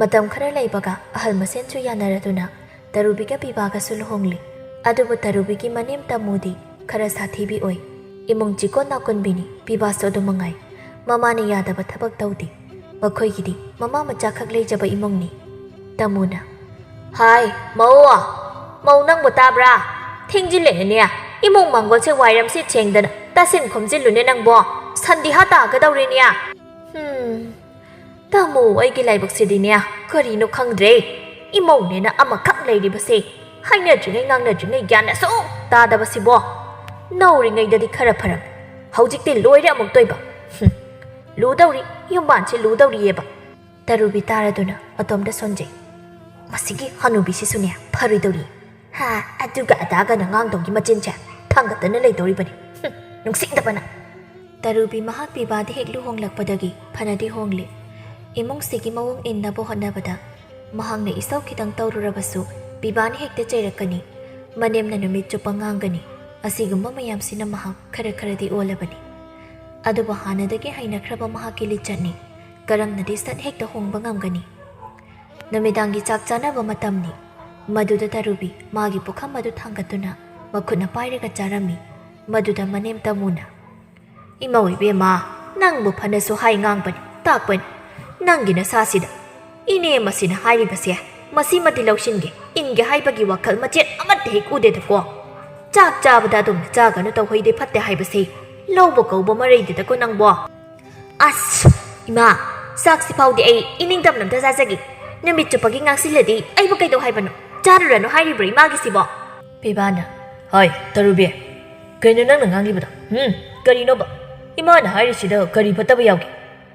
ꯃꯇꯝ ꯈꯔ ꯂꯩꯕꯒ ꯑꯍꯜ ꯃꯁꯦꯟꯁꯨ ꯌꯥꯅꯔꯗꯨꯅ ꯇꯔꯨꯕꯤꯒ ꯄꯤꯕꯥꯒꯁꯨ ꯂꯨꯍꯣꯡꯂꯤ꯫ ꯑꯗꯨꯕꯨ ꯇꯔꯨꯕꯤꯒꯤ ꯃꯅꯦꯝ ꯇꯃꯨꯗꯤ ꯈꯔ ꯁꯥꯊꯤꯕꯤ ꯑꯣꯏ꯫ ꯏꯃꯨꯡ ꯆꯤꯀꯣꯟ ꯅꯥꯀꯨꯟꯕꯤꯅꯤ, ꯄꯤꯕꯥꯁꯨ ꯑꯗꯨ ꯃꯉꯥꯏ꯫ ꯃꯃꯥꯅ ꯌꯥꯗꯕ ꯊꯕꯛ ꯇꯧꯗꯦ꯫ ꯃꯈꯣꯏꯒꯤꯗꯤ ꯃꯃꯥ ꯃꯆꯥꯈꯛ ꯂꯩꯖꯕ ꯏꯃꯨꯡꯅꯤ꯫ ꯇꯃꯨꯅ, "ꯍꯥꯏ, ꯃꯧ! ꯃꯧ ꯅꯪꯕꯨ ꯇꯥꯕ꯭ꯔꯥ? ꯊꯦꯡꯖꯤꯜꯂꯛꯑꯦꯅꯦ꯫ ꯏꯃꯨꯡ ꯃꯥꯡꯒꯣꯜꯁꯦ ꯋꯥꯏꯔꯝꯁꯦ ꯊꯦꯡꯗꯅ ꯇꯥꯁꯤꯟ ꯈꯣꯝꯖꯤꯜꯂꯨꯅꯦ ꯅꯪꯕꯣ꯫ ꯁꯟꯗꯤꯍꯥ ꯇꯥꯒꯗꯧꯔꯦꯅꯦ꯫" ꯍꯨꯝ, ꯇꯥꯃꯣ, ꯑꯩꯒꯤ ꯂꯥꯏꯕꯛꯁꯤꯗꯤꯅꯦ, ꯀꯔꯤꯅꯣ ꯈꯪꯗ꯭ꯔꯦ꯫ ꯏꯃꯧꯅꯦꯅ ꯑꯃꯈꯛ ꯂꯩꯔꯤꯕꯁꯦ, ꯍꯥꯏꯅꯗ꯭ꯔꯤꯉꯩ ꯉꯥꯡꯅꯗ꯭ꯔꯤꯉꯩ ꯒ꯭ꯌꯥꯟ ꯑꯁꯨꯛ ꯇꯥꯗꯕꯁꯤꯕꯣ꯫ ꯅꯧꯔꯤꯉꯩꯗꯗꯤ ꯈꯔ ꯐꯔꯝ, ꯍꯧꯖꯤꯛꯇꯤ ꯂꯣꯏꯔꯦ ꯑꯃꯨꯛꯇꯣꯏꯕ꯫ ꯍꯨꯝ, ꯂꯨꯗꯧꯔꯤ, ꯌꯨꯝꯕꯥꯟꯁꯦ ꯂꯨꯗꯧꯔꯤꯑꯕ꯫ ꯇꯔꯨꯕꯤ ꯇꯥꯔꯗꯨꯅ ꯃꯇꯣꯝꯗ ꯁꯣꯟꯖꯩ꯫ "ꯃꯁꯤꯒꯤ ꯍꯅꯨꯕꯤꯁꯤꯁꯨꯅꯦ ꯐꯔꯣꯏꯗꯧꯔꯤ꯫ ꯍꯥ, ꯑꯗꯨꯒ ꯑꯗꯥꯒꯅ ꯉꯥꯡꯗꯧꯒꯤ ꯃꯆꯤꯟꯁꯦ ꯊꯥꯡꯒꯠꯇꯅ ꯂꯩꯗꯧꯔꯤꯕꯅꯤ꯫ ꯍꯨꯝ, ꯅꯨꯡꯁꯤꯗꯕꯅ꯫" ꯇꯔꯨꯕꯤ ꯃꯍꯥꯛ ꯄꯤꯕꯥꯗ ꯍꯦꯛ ꯂꯨꯍꯣꯡꯂꯛꯄꯗꯒꯤ ꯐꯅꯗꯤ ꯍꯣꯡꯂꯦ꯫ ꯏꯃꯨꯡꯁꯤꯒꯤ ꯃꯑꯣꯡ ꯏꯟꯅꯕ ꯍꯣꯠꯅꯕꯗ ꯃꯍꯥꯛꯅ ꯏꯁꯧ ꯈꯤꯇꯪ ꯇꯧꯔꯨꯔꯕꯁꯨ ꯄꯤꯕꯥꯅ ꯍꯦꯛꯇ ꯆꯩꯔꯛꯀꯅꯤ꯫ ꯃꯅꯦꯝꯅ ꯅꯨꯃꯤꯠ ꯆꯨꯞꯄ ꯉꯥꯡꯒꯅꯤ꯫ ꯑꯁꯤꯒꯨꯝꯕ ꯃꯌꯥꯝꯁꯤꯅ ꯃꯍꯥꯛ ꯈꯔ ꯈꯔꯗꯤ ꯑꯣꯜꯂꯕꯅꯤ꯫ ꯑꯗꯨꯕꯨ ꯍꯥꯟꯅꯗꯒꯤ ꯍꯩꯅꯈ꯭ꯔꯕ ꯃꯍꯥꯛꯀꯤ ꯂꯤꯆꯠꯅꯤ꯫ ꯀꯔꯝꯅꯗꯤ ꯁꯠ ꯍꯦꯛꯇ ꯍꯣꯡꯕ ꯉꯝꯒꯅꯤ? ꯅꯨꯃꯤꯗꯥꯡꯒꯤ ꯆꯥꯛ ꯆꯥꯅꯕ ꯃꯇꯝꯅꯤ꯫ ꯃꯗꯨꯗ ꯇꯔꯨꯕꯤ ꯃꯥꯒꯤ ꯄꯨꯈꯝ ꯑꯗꯨ ꯊꯥꯡꯒꯠꯇꯨꯅ ꯃꯈꯨꯠꯅ ꯄꯥꯏꯔꯒ ꯆꯥꯔꯝꯃꯤ꯫ ꯃꯗꯨꯗ ꯃꯅꯦꯝ ꯇꯃꯨꯅ, "ꯏꯃꯧ ꯏꯕꯦꯝꯃ, ꯅꯪꯕꯨ ꯐꯅꯁꯨ ꯍꯥꯏ ꯉꯥꯡꯕꯅꯤ, ꯇꯥꯛꯄꯅꯤ꯫ ꯅꯪꯒꯤ ꯅꯁꯥꯁꯤꯗ ꯏꯅꯦ ꯃꯁꯤꯅ ꯍꯥꯏꯔꯤꯕꯁꯦ ꯃꯁꯤꯃꯗꯤ ꯂꯧꯁꯤꯟꯒꯦ, ꯏꯟꯒꯦ ꯍꯥꯏꯕꯒꯤ ꯋꯥꯈꯜ ꯃꯆꯦꯠ ꯑꯃꯠꯇ ꯍꯦꯛ ꯎꯗꯦꯗꯀꯣ꯫ ꯆꯥꯛ ꯆꯥꯕꯗ ꯑꯗꯨꯝꯅ ꯆꯥꯒꯅꯨ ꯇꯧꯍꯩꯗꯦ ꯐꯠꯇꯦ ꯍꯥꯏꯕꯁꯦ ꯂꯧꯕ ꯀꯧꯕ ꯃꯔꯩꯗꯗꯀꯣ ꯅꯪꯕꯣ꯫" "ꯑꯁ! ꯏꯃꯥ, ꯆꯥꯛꯁꯤ ꯐꯥꯎꯗꯤ ꯑꯩ ꯏꯅꯤꯡꯇꯝꯅ ꯑꯝꯇ ꯆꯥꯖꯒꯦ꯫ ꯅꯨꯃꯤꯠ ꯆꯨꯞꯄꯒꯤ ꯉꯥꯡꯁꯤꯜꯂꯗꯤ ꯑꯩꯕꯨ ꯀꯩꯗꯧ ꯍꯥꯏꯕꯅꯣ? ꯆꯥꯔꯨꯔꯅꯨ ꯍꯥꯏꯔꯤꯕ꯭ꯔꯣ ꯏꯃꯥꯒꯤꯁꯤꯕꯣ?" ꯄꯤꯕꯥꯅ, "ꯍꯣꯏ, ꯇꯔꯨꯕꯤ, ꯀꯩꯅꯣ ꯅꯪꯅ ꯉꯥꯡꯂꯤꯕꯗꯣ? ꯎꯝ, ꯀꯔꯤꯅꯣꯕ? ꯏꯃꯥꯅ ꯍꯥꯏꯔꯤꯁꯤꯗ ꯀꯔꯤ ꯐꯠꯇꯕ ꯌꯥꯎꯒꯦ?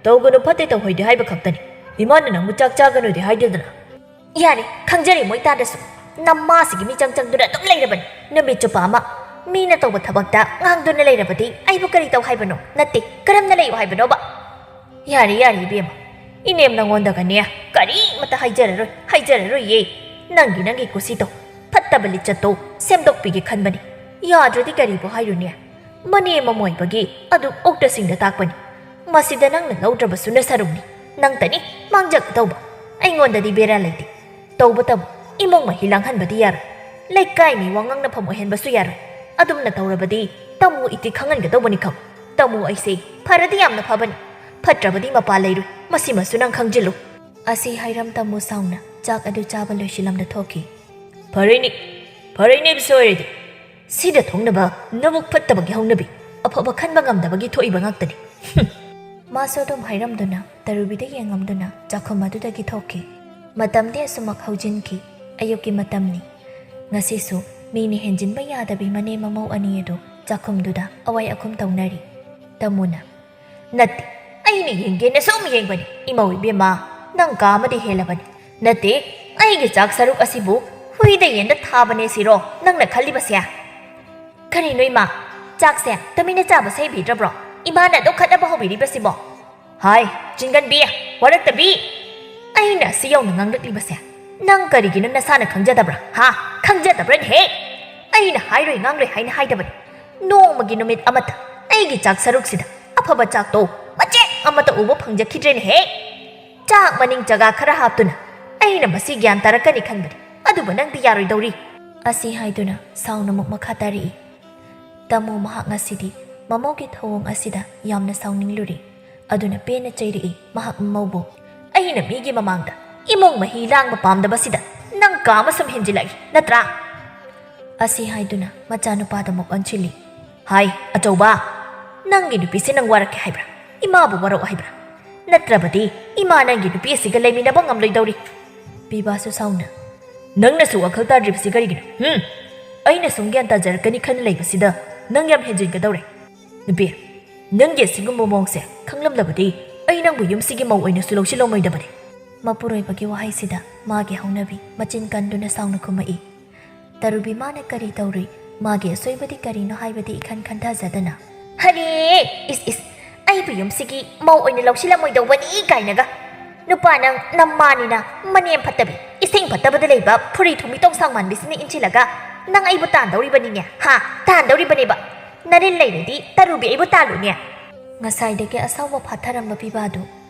ꯇꯧꯒꯅꯨ, ꯐꯠꯇꯦ, ꯇꯧꯍꯩꯗꯦ ꯍꯥꯏꯕ ꯈꯛꯇꯅꯤ꯫ ꯏꯃꯥꯅ ꯅꯪꯕꯨ ꯆꯥꯛ ꯆꯥꯒꯅꯨꯗꯤ ꯍꯥꯏꯗꯦꯗꯅ?" "ꯌꯥꯔꯦ, ꯈꯪꯖꯔꯦ ꯃꯣꯏ ꯇꯥꯗ꯭ꯔꯁꯨ꯫ ꯅꯃꯥꯁꯤꯒꯤ ꯃꯤꯆꯪ ꯆꯪꯗꯨꯅ ꯑꯗꯨꯝ ꯂꯩꯔꯕꯅꯤ꯫ ꯅꯨꯃꯤꯠ ꯆꯨꯞꯄ ꯑꯃ ꯃꯤꯅ ꯇꯧꯕ ꯊꯕꯛꯇ ꯉꯥꯡꯗꯨꯅ ꯂꯩꯔꯕꯗꯤ ꯑꯩꯕꯨ ꯀꯔꯤ ꯇꯧ ꯍꯥꯏꯕꯅꯣ? ꯅꯠꯇꯦ, ꯀꯔꯝꯅ ꯂꯩꯌꯨ ꯍꯥꯏꯕꯅꯣꯕ?" "ꯌꯥꯔꯦ, ꯌꯥꯔꯦ ꯏꯕꯦꯝꯃ, ꯏꯅꯦꯝ ꯅꯉꯣꯟꯗꯒꯅꯦ ꯀꯔꯤꯃꯇ ꯍꯥꯏꯖꯔꯔꯣꯏ, ꯍꯥꯏꯖꯔꯔꯣꯏꯌꯦ꯫ ꯅꯪꯒꯤ, ꯅꯪꯒꯤ ꯀꯨꯁꯤꯗꯣ, ꯐꯠꯇꯕ ꯂꯤꯆꯠꯇꯣ ꯁꯦꯝꯗꯣꯛꯄꯤꯒꯦ ꯈꯟꯕꯅꯤ꯫ ꯌꯥꯗ꯭ꯔꯗꯤ ꯀꯔꯤꯕꯨ ꯍꯥꯏꯔꯨꯅꯤ? ꯃꯅꯦꯝ ꯑꯃ ꯑꯣꯏꯕꯒꯤ ꯑꯗꯨꯝ ꯑꯣꯛꯇꯁꯤꯡꯗ ꯇꯥꯛꯄꯅꯤ꯫ ꯃꯁꯤꯗ ꯅꯪꯅ ꯂꯧꯗ꯭ꯔꯕꯁꯨ ꯅꯁꯔꯨꯛꯅꯤ꯫ ꯅꯪꯇꯅꯤ ꯃꯥꯡꯖꯒꯗꯧꯕ꯫ ꯑꯩꯉꯣꯟꯗꯗꯤ ꯕꯦꯔꯥ ꯂꯩꯇꯦ꯫ ꯇꯧꯕꯇꯕꯨ ꯏꯃꯨꯡ ꯃꯍꯤ ꯂꯥꯡꯍꯟꯕꯗꯤ ꯌꯥꯔꯣꯏ꯫ ꯂꯩꯀꯥꯏ ꯃꯤ ꯋꯥ ꯉꯥꯡꯅꯐꯝ ꯑꯣꯏꯍꯟꯕꯁꯨ ꯌꯥꯔꯣꯏ꯫ ꯑꯗꯨꯝꯅ ꯇꯧꯔꯕꯗꯤ ꯇꯥꯃꯣ ꯏꯇꯤ ꯈꯪꯍꯟꯒꯗꯧꯕꯅꯤ ꯈꯪ꯫ ꯇꯥꯃꯣ ꯑꯩꯁꯦ ꯐꯔꯗꯤ ꯌꯥꯝꯅ ꯐꯕꯅꯤ, ꯐꯠꯇ꯭ꯔꯕꯗꯤ ꯃꯄꯥ ꯂꯩꯔꯣꯏ꯫ ꯃꯁꯤꯃꯁꯨ ꯅꯪ ꯈꯪꯖꯤꯜꯂꯨ꯫" ꯑꯁꯤ ꯍꯥꯏꯔꯝ ꯇꯥꯃꯣ ꯁꯥꯎꯅ ꯆꯥꯛ ꯑꯗꯨ ꯆꯥꯕ ꯂꯣꯏꯁꯤꯜꯂꯝꯅ ꯊꯣꯛꯈꯤ꯫ "ꯐꯔꯦꯅꯦ, ꯐꯔꯦꯅꯦ, ꯁꯣꯏꯔꯗꯤ꯫ ꯁꯤꯗ ꯊꯣꯡꯅꯕ ꯅꯕꯨꯛ ꯐꯠꯇꯕꯒꯤ ꯍꯧꯅꯕꯤ, ꯑꯐꯕ ꯈꯟꯕ ꯉꯝꯗꯕꯒꯤ ꯊꯣꯛꯏꯕ ꯉꯥꯛꯇꯅꯤ꯫" ꯍꯨꯝ꯫ ꯃꯥꯁꯨ ꯑꯗꯨꯝ ꯍꯥꯏꯔꯝꯗꯨꯅ ꯇꯔꯨꯕꯤꯗ ꯌꯦꯡꯉꯝꯗꯨꯅ ꯆꯥꯛꯈꯨꯝ ꯑꯗꯨꯗꯒꯤ ꯊꯣꯛꯈꯤ꯫ ꯃꯇꯝꯗꯤ ꯑꯁꯨꯃꯛ ꯍꯧꯖꯤꯟꯈꯤ꯫ ꯑꯌꯨꯛꯀꯤ ꯃꯇꯝꯅꯤ꯫ ꯉꯁꯤꯁꯨ ꯃꯤꯅ ꯍꯦꯟꯖꯤꯟꯕ ꯌꯥꯗꯕꯤ ꯃꯅꯦꯝ ꯃꯃꯧ ꯑꯅꯤ ꯑꯗꯨ ꯆꯥꯛꯈꯨꯝꯗꯨꯗ ꯑꯋꯥꯏ ꯑꯈꯨꯝ ꯇꯧꯅꯔꯤ꯫ ꯇꯥꯃꯣꯅ, "ꯅꯠꯇꯦ, ꯑꯩꯅ ꯌꯦꯡꯒꯦꯅ ꯁꯨꯝ ꯌꯦꯡꯕꯅꯤ꯫ ꯏꯃꯧ ꯏꯕꯦꯝꯃ, ꯅꯪ ꯀꯥ ꯑꯃꯗꯤ ꯍꯦꯜꯂꯕꯅꯤ꯫ ꯅꯠꯇꯦ, ꯑꯩꯒꯤ ꯆꯥꯛ ꯁꯔꯨꯛ ꯑꯁꯤꯕꯨ ꯍꯨꯏꯗ ꯌꯦꯟꯗ ꯊꯥꯕꯅꯦ ꯁꯤꯔꯣ ꯅꯪꯅ ꯈꯜꯂꯤꯕꯁꯦ?" "ꯀꯔꯤꯅꯣ ꯏꯃꯥ, ꯆꯥꯛꯁꯦ ꯇꯨꯃꯤꯟꯅ ꯆꯥꯕ ꯁꯩꯕꯤꯗ꯭ꯔꯕ꯭ꯔꯣ? ꯏꯃꯥꯅ ꯑꯗꯨꯛ ꯈꯠꯅꯕ ꯍꯧꯕꯤꯔꯤꯕꯁꯤꯕꯣ?" "ꯍꯥꯏ, ꯆꯤꯡꯒꯟꯕꯤ, ꯋꯥꯔꯛꯇꯕꯤ! ꯑꯩꯅ ꯑꯁꯤ ꯌꯧꯅ ꯉꯥꯡꯂꯛꯂꯤꯕꯁꯦ ꯅꯪ ꯀꯔꯤꯒꯤꯅꯣ ꯅꯁꯥꯅ ꯈꯪꯖꯗꯕ꯭ꯔꯥ? ꯍꯥ? ꯈꯪꯖꯗꯕ꯭ꯔꯅꯦꯍꯦ? ꯑꯩꯅ ꯍꯥꯏꯔꯣꯏ ꯉꯥꯡꯂꯣꯏ ꯍꯥꯏꯅ ꯍꯥꯏꯗꯕꯅꯤ꯫ ꯅꯣꯡꯃꯒꯤ ꯅꯨꯃꯤꯠ ꯑꯃꯠꯇ ꯑꯩꯒꯤ ꯆꯥꯛ ꯁꯔꯨꯛꯁꯤꯗ ꯑꯐꯕ ꯆꯥꯛꯇꯣ ꯃꯆꯦꯠ ꯑꯃꯠꯇ ꯎꯕ ꯐꯪꯖꯈꯤꯗ꯭ꯔꯦꯅꯦꯍꯦ꯫ ꯆꯥꯛ ꯃꯅꯤꯡ ꯆꯒꯥ ꯈꯔ ꯍꯥꯞꯇꯨꯅ ꯑꯩꯅ ꯃꯁꯤ ꯒ꯭ꯌꯥꯟ ꯇꯥꯔꯛꯀꯅꯤ ꯈꯟꯕꯅꯤ, ꯑꯗꯨꯕꯨ ꯅꯪꯗꯤ ꯌꯥꯔꯣꯏꯗꯧꯔꯤ꯫" ꯑꯁꯤ ꯍꯥꯏꯗꯨꯅ ꯁꯥꯎꯅ ꯑꯃꯨꯛ ꯃꯈꯥ ꯇꯥꯔꯛꯏ꯫ ꯇꯥꯃꯣ ꯃꯍꯥꯛ ꯉꯁꯤꯗꯤ ꯃꯃꯧꯒꯤ ꯊꯧꯑꯣꯡ ꯑꯁꯤꯗ ꯌꯥꯝꯅ ꯁꯥꯎꯅꯤꯡꯂꯨꯔꯦ꯫ ꯑꯗꯨꯅ ꯄꯦꯟꯅ ꯆꯩꯔꯛꯏ ꯃꯍꯥꯛ ꯃꯃꯧꯕꯨ꯫ "ꯑꯩꯅ ꯃꯤꯒꯤ ꯃꯃꯥꯡꯗ ꯏꯃꯨꯡ ꯃꯍꯤ ꯂꯥꯡꯕ ꯄꯥꯝꯗꯕꯁꯤꯗ ꯅꯪ ꯀꯥ ꯑꯃ ꯁꯨꯝ ꯍꯦꯟꯖꯤꯜꯂꯛꯏ ꯅꯠꯇ꯭ꯔꯥ?" ꯑꯁꯤ ꯍꯥꯏꯗꯨꯅ ꯃꯆꯥꯅꯨꯄꯥꯗ ꯑꯃꯨꯛ ꯑꯣꯟꯁꯤꯜꯂꯤ꯫ "ꯍꯥꯏ, ꯑꯆꯧꯕ, ꯅꯪꯒꯤ ꯅꯨꯄꯤꯁꯦ ꯅꯪ ꯋꯥꯔꯛꯀꯦ ꯍꯥꯏꯕ꯭ꯔꯥ? ꯏꯃꯥꯕꯨ ꯋꯥꯔꯛꯑꯣ ꯍꯥꯏꯕ꯭ꯔꯥ? ꯅꯠꯇ꯭ꯔꯕꯗꯤ ꯏꯃꯥ ꯅꯪꯒꯤ ꯅꯨꯄꯤ ꯑꯁꯤꯒ ꯂꯩꯃꯤꯟꯅꯕ ꯉꯝꯂꯣꯏꯗꯧꯔꯤ꯫" ꯄꯤꯕꯥꯁꯨ ꯁꯥꯎꯅ, "ꯅꯪꯅꯁꯨ ꯋꯥꯈꯜ ꯇꯥꯗ꯭ꯔꯤꯕꯁꯤ ꯀꯔꯤꯒꯤꯅꯣ? ꯍꯨꯝ?" ꯑꯩꯅ ꯁꯨꯝ ꯒ꯭ꯌꯥꯟ ꯇꯥꯖꯔꯛꯀꯅꯤ ꯈꯟꯅ ꯂꯩꯕꯁꯤꯗ ꯅꯪ ꯌꯥꯝ ꯍꯦꯟꯖꯤꯟꯒꯗꯧꯔꯦ꯫ ꯅꯨꯄꯤ, ꯅꯪꯒꯤ ꯑꯁꯤꯒꯨꯝꯕ ꯃꯑꯣꯡꯁꯦ ꯈꯪꯂꯝꯂꯕꯗꯤ ꯑꯩ ꯅꯪꯕꯨ ꯌꯨꯝꯁꯤꯒꯤ ꯃꯧ ꯑꯣꯏꯅꯁꯨ ꯂꯧꯁꯤꯜꯂꯝꯃꯣꯏꯗꯕꯅꯤ꯫ ꯃꯄꯨꯔꯣꯏꯕꯒꯤ ꯋꯥꯍꯩꯁꯤꯗ ꯃꯥꯒꯤ ꯍꯧꯅꯕꯤ ꯃꯆꯤꯟ ꯀꯟꯗꯨꯅ ꯁꯥꯎꯅ ꯈꯨꯝꯃꯛꯏ꯫ ꯇꯔꯨꯕꯤ ꯃꯥꯅ ꯀꯔꯤ ꯇꯧꯔꯨꯏ, ꯃꯥꯒꯤ ꯑꯁꯣꯏꯕꯗꯤ ꯀꯔꯤꯅꯣ ꯍꯥꯏꯕꯗꯤ ꯏꯈꯟ ꯈꯟꯊꯖꯗꯅ, "ꯍꯔꯦ! ꯏꯁ ꯏꯁ, ꯑꯩꯕꯨ ꯌꯨꯝꯁꯤꯒꯤ ꯃꯧ ꯑꯣꯏꯅ ꯂꯧꯁꯤꯜꯂꯝꯃꯣꯏꯗꯧꯕꯅꯤ ꯀꯥꯏꯅꯒ꯫ ꯅꯨꯄꯥ ꯅꯪ ꯅꯃꯥꯅꯤꯅ ꯃꯅꯦꯝ ꯐꯠꯇꯕꯤ, ꯏꯁꯤꯡ ꯐꯠꯇꯕꯗ ꯂꯩꯕ ꯐꯨꯔꯤ ꯊꯨꯝꯃꯤ ꯇꯣꯡꯁꯥꯡ ꯃꯥꯟꯕꯤꯁꯤꯅ ꯏꯟꯁꯤꯜꯂꯒ ꯅꯪ ꯑꯩꯕꯨ ꯇꯥꯟꯗꯧꯔꯤꯕꯅꯤꯅꯦ, ꯍꯥ? ꯇꯥꯟꯗꯧꯔꯤꯕꯅꯦꯕ꯫ ꯅꯔꯤꯜ ꯂꯩꯔꯗꯤ ꯇꯔꯨꯕꯤ ꯑꯩꯕꯨ ꯇꯥꯜꯂꯨꯅꯦ꯫" ꯉꯁꯥꯏꯗꯒꯤ ꯑꯁꯥꯎꯕ ꯐꯥꯊꯔꯝꯕ ꯄꯤꯕꯥꯗꯨ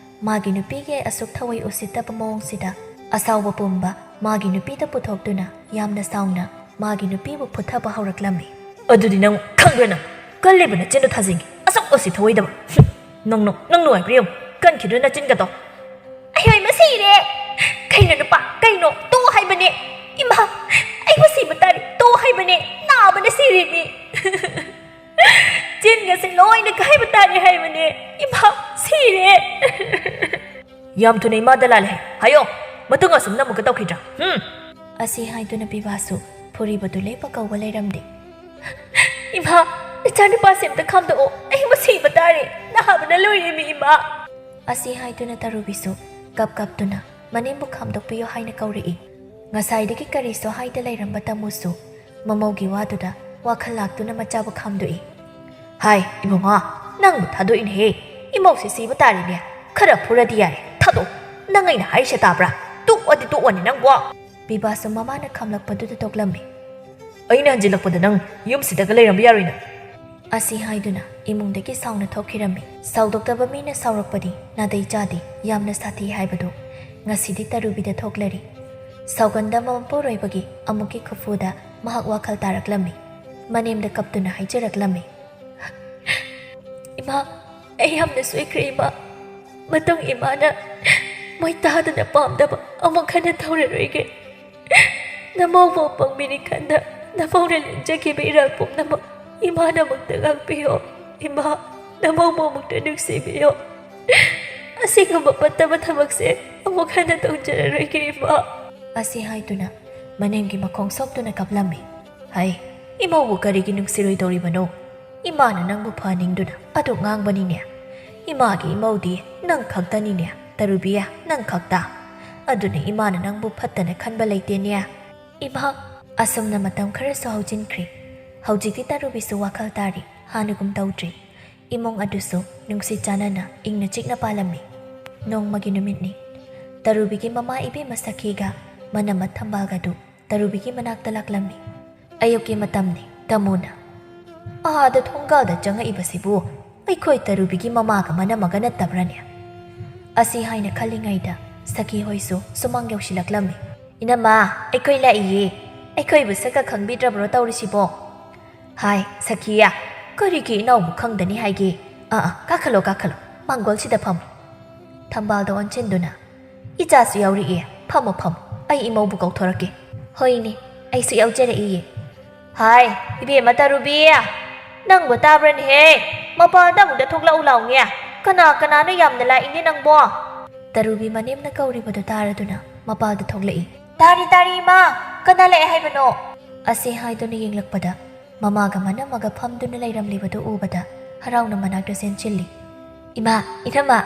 ꯃꯥꯒꯤ ꯅꯨꯄꯤꯒꯤ ꯑꯁꯨꯛ ꯊꯋꯥꯏ ꯎꯁꯤꯠꯇꯕ ꯃꯑꯣꯡꯁꯤꯗ ꯑꯁꯥꯎꯕ ꯄꯨꯝꯕ ꯃꯥꯒꯤ ꯅꯨꯄꯤꯗ ꯄꯨꯊꯣꯛꯇꯨꯅ ꯌꯥꯝꯅ ꯁꯥꯎꯅ ꯃꯥꯒꯤ ꯅꯨꯄꯤꯕꯨ ꯐꯨꯊꯕ ꯍꯧꯔꯛꯂꯝꯃꯤ꯫ "ꯑꯗꯨꯗꯤ ꯅꯪ ꯈꯪꯕ꯭ꯔꯥ ꯅꯪ? ꯀꯜꯂꯤꯕ ꯅꯆꯤꯟꯗꯣ ꯊꯥꯖꯤꯟꯒꯦ, ꯑꯁꯨꯛ ꯎꯁꯤꯠ ꯊꯑꯣꯏꯗꯕ꯫ ꯍꯨꯝ, ꯅꯪ, ꯅꯪ, ꯅꯪ ꯅꯨꯡꯉꯥꯏꯕ꯭ꯔꯥ ꯌꯦꯡꯉꯨ, ꯀꯟꯈꯤꯗꯨꯅ ꯅꯆꯤꯟꯒꯗꯣ꯫" "ꯑꯩ ꯍꯣꯏ ꯃꯁꯤꯔꯦ꯫ ꯀꯩꯅꯣ ꯅꯨꯄꯥ, ꯀꯩꯅꯣ? ꯇꯣꯛꯑꯣ ꯍꯥꯏꯕꯅꯦ꯫ ꯏꯃꯥ, ꯑꯩꯕꯨ ꯁꯤꯕ ꯇꯥꯔꯦ, ꯇꯣꯛꯑꯣ ꯍꯥꯏꯕꯅꯦ꯫ ꯅꯥꯕꯅ ꯁꯤꯔꯦꯅꯦ꯫ ꯆꯤꯟꯒꯁꯦ ꯂꯣꯏꯅ ꯀꯥꯏꯕ ꯇꯥꯔꯦ ꯍꯥꯏꯕꯅꯦ꯫ ꯏꯃꯥ, ꯁꯤꯔꯦ꯫" "ꯌꯥꯝ ꯊꯨꯅ ꯏꯃꯥꯗ ꯂꯥꯜꯂꯦ ꯍꯥꯏꯌꯣ꯫ ꯃꯇꯨꯡ ꯑꯁꯨꯝꯅ ꯑꯃꯨꯛꯀ ꯇꯧꯈꯤꯗ꯭ꯔꯥ? ꯍꯨꯝ!" ꯑꯁꯤ ꯍꯥꯏꯗꯨꯅ ꯄꯤꯕꯥꯁꯨ ꯐꯨꯔꯤꯕꯗꯨ ꯂꯦꯞꯄ ꯀꯧꯕ ꯂꯩꯔꯝꯗꯦ꯫ "ꯏꯃꯥ, ꯏꯆꯥꯅꯨꯄꯥꯁꯦ ꯑꯝꯇ ꯈꯥꯝꯗꯣꯛꯑꯣ꯫ ꯑꯩꯕꯨ ꯁꯤꯕ ꯇꯥꯔꯦ꯫ ꯅꯥꯕꯅ ꯂꯣꯏꯔꯦꯃꯤ, ꯏꯃꯥ꯫" ꯑꯁꯤ ꯍꯥꯏꯗꯨꯅ ꯇꯔꯨꯕꯤꯁꯨ ꯀꯞ ꯀꯞꯇꯨꯅ ꯃꯅꯦꯝꯕꯨ ꯈꯥꯝꯗꯣꯛꯄꯤꯌꯣ ꯍꯥꯏꯅ ꯀꯧꯔꯛꯏ꯫ ꯉꯁꯥꯏꯗꯒꯤ ꯀꯔꯤꯁꯨ ꯍꯥꯏꯗ ꯂꯩꯔꯝꯕ ꯇꯥꯃꯣꯁꯨ ꯃꯃꯧꯒꯤ ꯋꯥꯗꯨꯗ ꯋꯥꯈꯜ ꯂꯥꯛꯇꯨꯅ ꯃꯆꯥꯕꯨ ꯈꯥꯝꯗꯣꯛꯏ꯫ "ꯍꯥꯏ, ꯏꯕꯨꯡꯉꯣ, ꯅꯪꯕꯨ ꯊꯥꯗꯣꯛꯏꯅꯦꯍꯦ꯫ ꯏꯃꯧꯁꯦ ꯁꯤꯕ ꯇꯥꯔꯦꯅꯦ꯫ ꯈꯔ ꯐꯨꯔꯗꯤ ꯌꯥꯔꯦ꯫ ꯊꯥꯗꯣꯛ꯫ ꯅꯪ ꯑꯩꯅ ꯍꯥꯏꯔꯤꯁꯦ ꯇꯥꯕ꯭ꯔꯥ? ꯇꯣꯛꯑꯗꯤ ꯇꯣꯛꯑꯣꯅꯦ ꯅꯪꯕꯣ꯫" ꯄꯤꯕꯥꯁꯨ ꯃꯃꯥꯅ ꯈꯥꯝꯂꯛꯄꯗꯨꯗ ꯇꯣꯛꯂꯝꯃꯤ꯫ "ꯑꯩꯅ ꯍꯟꯖꯤꯜꯂꯛꯄꯗ ꯅꯪ ꯌꯨꯝꯁꯤꯗꯒ ꯂꯩꯔꯝꯕ ꯌꯥꯔꯣꯏ ꯅꯪ꯫" ꯑꯁꯤ ꯍꯥꯏꯗꯨꯅ ꯏꯃꯨꯡꯗꯒꯤ ꯁꯥꯎꯅ ꯊꯣꯛꯈꯤꯔꯝꯃꯤ꯫ ꯁꯥꯎꯗꯣꯛꯇꯕ ꯃꯤꯅ ꯁꯥꯎꯔꯛꯄꯗꯤ ꯅꯥꯗꯩ ꯆꯥꯗꯦ, ꯌꯥꯝꯅ ꯁꯥꯊꯤ ꯍꯥꯏꯕꯗꯨ ꯉꯁꯤꯗꯤ ꯇꯔꯨꯕꯤꯗ ꯊꯣꯛꯂꯔꯤ꯫ ꯁꯥꯎꯒꯟꯗꯕ ꯃꯄꯨꯔꯣꯏꯕꯒꯤ ꯑꯃꯨꯛꯀꯤ ꯈꯨꯐꯨꯗ ꯃꯍꯥꯛ ꯋꯥꯈꯜ ꯇꯥꯔꯛꯂꯝꯃꯤ꯫ ꯃꯅꯦꯝꯗ ꯀꯞꯇꯨꯅ ꯍꯥꯏꯖꯔꯛꯂꯝꯃꯤ꯫ "ꯏꯃꯥ, ꯑꯩ ꯌꯥꯝꯅ ꯁꯣꯏꯈ꯭ꯔꯦ ꯏꯃꯥ꯫ ꯃꯇꯨꯡ ꯏꯃꯥꯅ ꯃꯣꯏ ꯇꯥꯗꯅ ꯄꯥꯝꯗꯕ ꯑꯃꯨꯛ ꯍꯟꯅ ꯇꯧꯔꯔꯣꯏꯒꯦ꯫ ꯅꯃꯧꯕꯨ ꯑꯄꯪꯕꯤꯅꯤ ꯈꯟꯗ ꯅꯃꯧꯅ ꯂꯦꯡꯖꯈꯤꯕ ꯏꯔꯥꯜ ꯄꯨꯝꯅꯃꯛ ꯏꯃꯥꯅ ꯑꯃꯨꯛꯇ ꯉꯥꯛꯄꯤꯌꯣ꯫ ꯏꯃꯥ, ꯅꯃꯧꯕꯨ ꯑꯃꯨꯛꯇ ꯅꯨꯡꯁꯤꯕꯤꯌꯣ꯫ ꯑꯁꯤꯒꯨꯝꯕ ꯐꯠꯇꯕ ꯊꯕꯛꯁꯦ ꯑꯃꯨꯛ ꯍꯟꯅ ꯇꯧꯖꯔꯔꯣꯏꯒꯦ ꯏꯃꯥ꯫" ꯑꯁꯤ ꯍꯥꯏꯗꯨꯅ ꯃꯅꯦꯝꯒꯤ ꯃꯈꯣꯡ ꯁꯣꯛꯇꯨꯅ ꯀꯞꯂꯝꯃꯤ꯫ "ꯍꯩ, ꯏꯃꯧꯕꯨ ꯀꯔꯤꯒꯤ ꯅꯨꯡꯁꯤꯔꯣꯏꯗꯧꯔꯤꯕꯅꯣ? ꯏꯃꯥꯅ ꯅꯪꯕꯨ ꯐꯍꯟꯅꯤꯡꯗꯨꯅ ꯑꯗꯨꯛ ꯉꯥꯡꯕꯅꯤꯅꯦ꯫ ꯏꯃꯥꯒꯤ ꯏꯃꯧꯗꯤ ꯅꯪ ꯈꯛꯇꯅꯤꯅꯦ, ꯇꯔꯨꯕꯤ, ꯅꯪ ꯈꯛꯇ꯫ ꯑꯗꯨꯅ ꯏꯃꯥꯅ ꯅꯪꯕꯨ ꯐꯠꯇꯅ ꯈꯟꯕ ꯂꯩꯇꯦꯅꯦ, ꯏꯃꯥ꯫" ꯑꯁꯨꯝꯅ ꯃꯇꯝ ꯈꯔꯁꯨ ꯍꯧꯖꯤꯟꯈ꯭ꯔꯦ꯫ ꯍꯧꯖꯤꯛꯇꯤ ꯇꯔꯨꯕꯤꯁꯨ ꯋꯥꯈꯜ ꯇꯥꯔꯤ, ꯍꯥꯟꯅꯒꯨꯝ ꯇꯧꯗ꯭ꯔꯦ꯫ ꯏꯃꯨꯡ ꯑꯗꯨꯁꯨ ꯅꯨꯡꯁꯤ ꯆꯥꯟꯅꯅ ꯏꯪꯅ ꯆꯤꯛꯅ ꯄꯥꯜꯂꯝꯃꯤ꯫ ꯅꯣꯡꯃꯒꯤ ꯅꯨꯃꯤꯠꯅꯤ꯫ ꯇꯔꯨꯕꯤꯒꯤ ꯃꯃꯥ ꯏꯕꯦꯝꯃ ꯁꯈꯤꯒ ꯃꯅꯝꯃ ꯊꯝꯕꯥꯜꯒꯗꯨ ꯇꯔꯨꯕꯤꯒꯤ ꯃꯅꯥꯛꯇ ꯂꯥꯛꯂꯝꯃꯤ꯫ ꯑꯌꯨꯛꯀꯤ ꯃꯇꯝꯅꯤ꯫ ꯇꯃꯨꯅ, "ꯑꯥꯗ ꯊꯣꯡꯒꯥꯜꯗ ꯆꯪꯉꯛꯏꯕꯁꯤꯕꯨ ꯑꯩꯈꯣꯏ ꯇꯔꯨꯕꯤꯒꯤ ꯃꯃꯥꯒ ꯃꯅꯝꯃꯒ ꯅꯠꯇꯕ꯭ꯔꯅꯦ?" ꯑꯁꯤ ꯍꯥꯏꯅ ꯈꯜꯂꯤꯉꯩꯗ ꯁꯈꯤ ꯍꯣꯏꯁꯨ ꯁꯨꯃꯥꯡ ꯌꯧꯁꯤꯜꯂꯛꯂꯝꯃꯤ꯫ "ꯏꯅꯝꯃ, ꯑꯩꯈꯣꯏ ꯂꯥꯛꯏꯌꯦ꯫ ꯑꯩꯈꯣꯏꯕꯨ ꯁꯛꯀ ꯈꯪꯕꯤꯗ꯭ꯔꯕ꯭ꯔꯣ ꯇꯧꯔꯤꯁꯤꯕꯣ?" "ꯍꯥꯏ, ꯁꯈꯤꯌꯥ, ꯀꯔꯤꯒꯤ ꯏꯅꯥꯎꯕꯨ ꯈꯪꯗꯅꯤ ꯍꯥꯏꯒꯦ? ꯑꯥ, ꯑꯥ, ꯀꯥꯈꯠꯂꯣ, ꯀꯥꯈꯠꯂꯣ, ꯃꯥꯡꯒꯣꯜꯁꯤꯗ ꯐꯝꯃꯨ꯫" ꯊꯝꯕꯥꯜꯗ ꯑꯣꯟꯁꯤꯟꯗꯨꯅ, "ꯏꯆꯥꯁꯨ ꯌꯥꯎꯔꯛꯑꯦ, ꯐꯝꯃꯣ, ꯐꯝꯃꯣ, ꯑꯩ ꯏꯃꯧꯕꯨ ꯀꯧꯊꯣꯔꯛꯀꯦ꯫" "ꯍꯣꯏꯅꯦ, ꯑꯩꯁꯨ ꯌꯥꯎꯖꯔꯛꯏꯌꯦ꯫" "ꯍꯥꯏ, ꯏꯕꯦꯝꯃ ꯇꯔꯨꯕꯤ, ꯅꯪꯕꯨ ꯇꯥꯕ꯭ꯔꯅꯦꯍꯦ? ꯃꯄꯥꯟꯗ ꯑꯃꯨꯛꯇ ꯊꯣꯛꯂꯛꯎ ꯂꯥꯎꯅꯦ꯫ ꯀꯅꯥ ꯀꯅꯥꯅꯣ ꯌꯥꯝꯅ ꯂꯥꯛꯏꯅꯦ ꯅꯪꯕꯣ?" ꯇꯔꯨꯕꯤ ꯃꯅꯦꯝꯅ ꯀꯧꯔꯤꯕꯗꯨ ꯇꯥꯔꯗꯨꯅ ꯃꯄꯥꯟꯗ ꯊꯣꯛꯂꯛꯏ꯫ "ꯇꯥꯔꯤ, ꯇꯥꯔꯤ, ꯏꯃꯥ! ꯀꯅꯥ ꯂꯥꯛꯑꯦ ꯍꯥꯏꯕꯅꯣ?" ꯑꯁꯤ ꯍꯥꯏꯗꯨꯅ ꯌꯦꯡꯂꯛꯄꯗ ꯃꯃꯥꯒ ꯃꯅꯝꯃꯒ ꯐꯝꯗꯨꯅ ꯂꯩꯔꯝꯂꯤꯕꯗꯨ ꯎꯕꯗ ꯍꯔꯥꯎꯅ ꯃꯅꯥꯛꯇ ꯆꯦꯟꯁꯤꯜꯂꯤ꯫ "ꯏꯃꯥ, ꯏꯅꯝꯃ,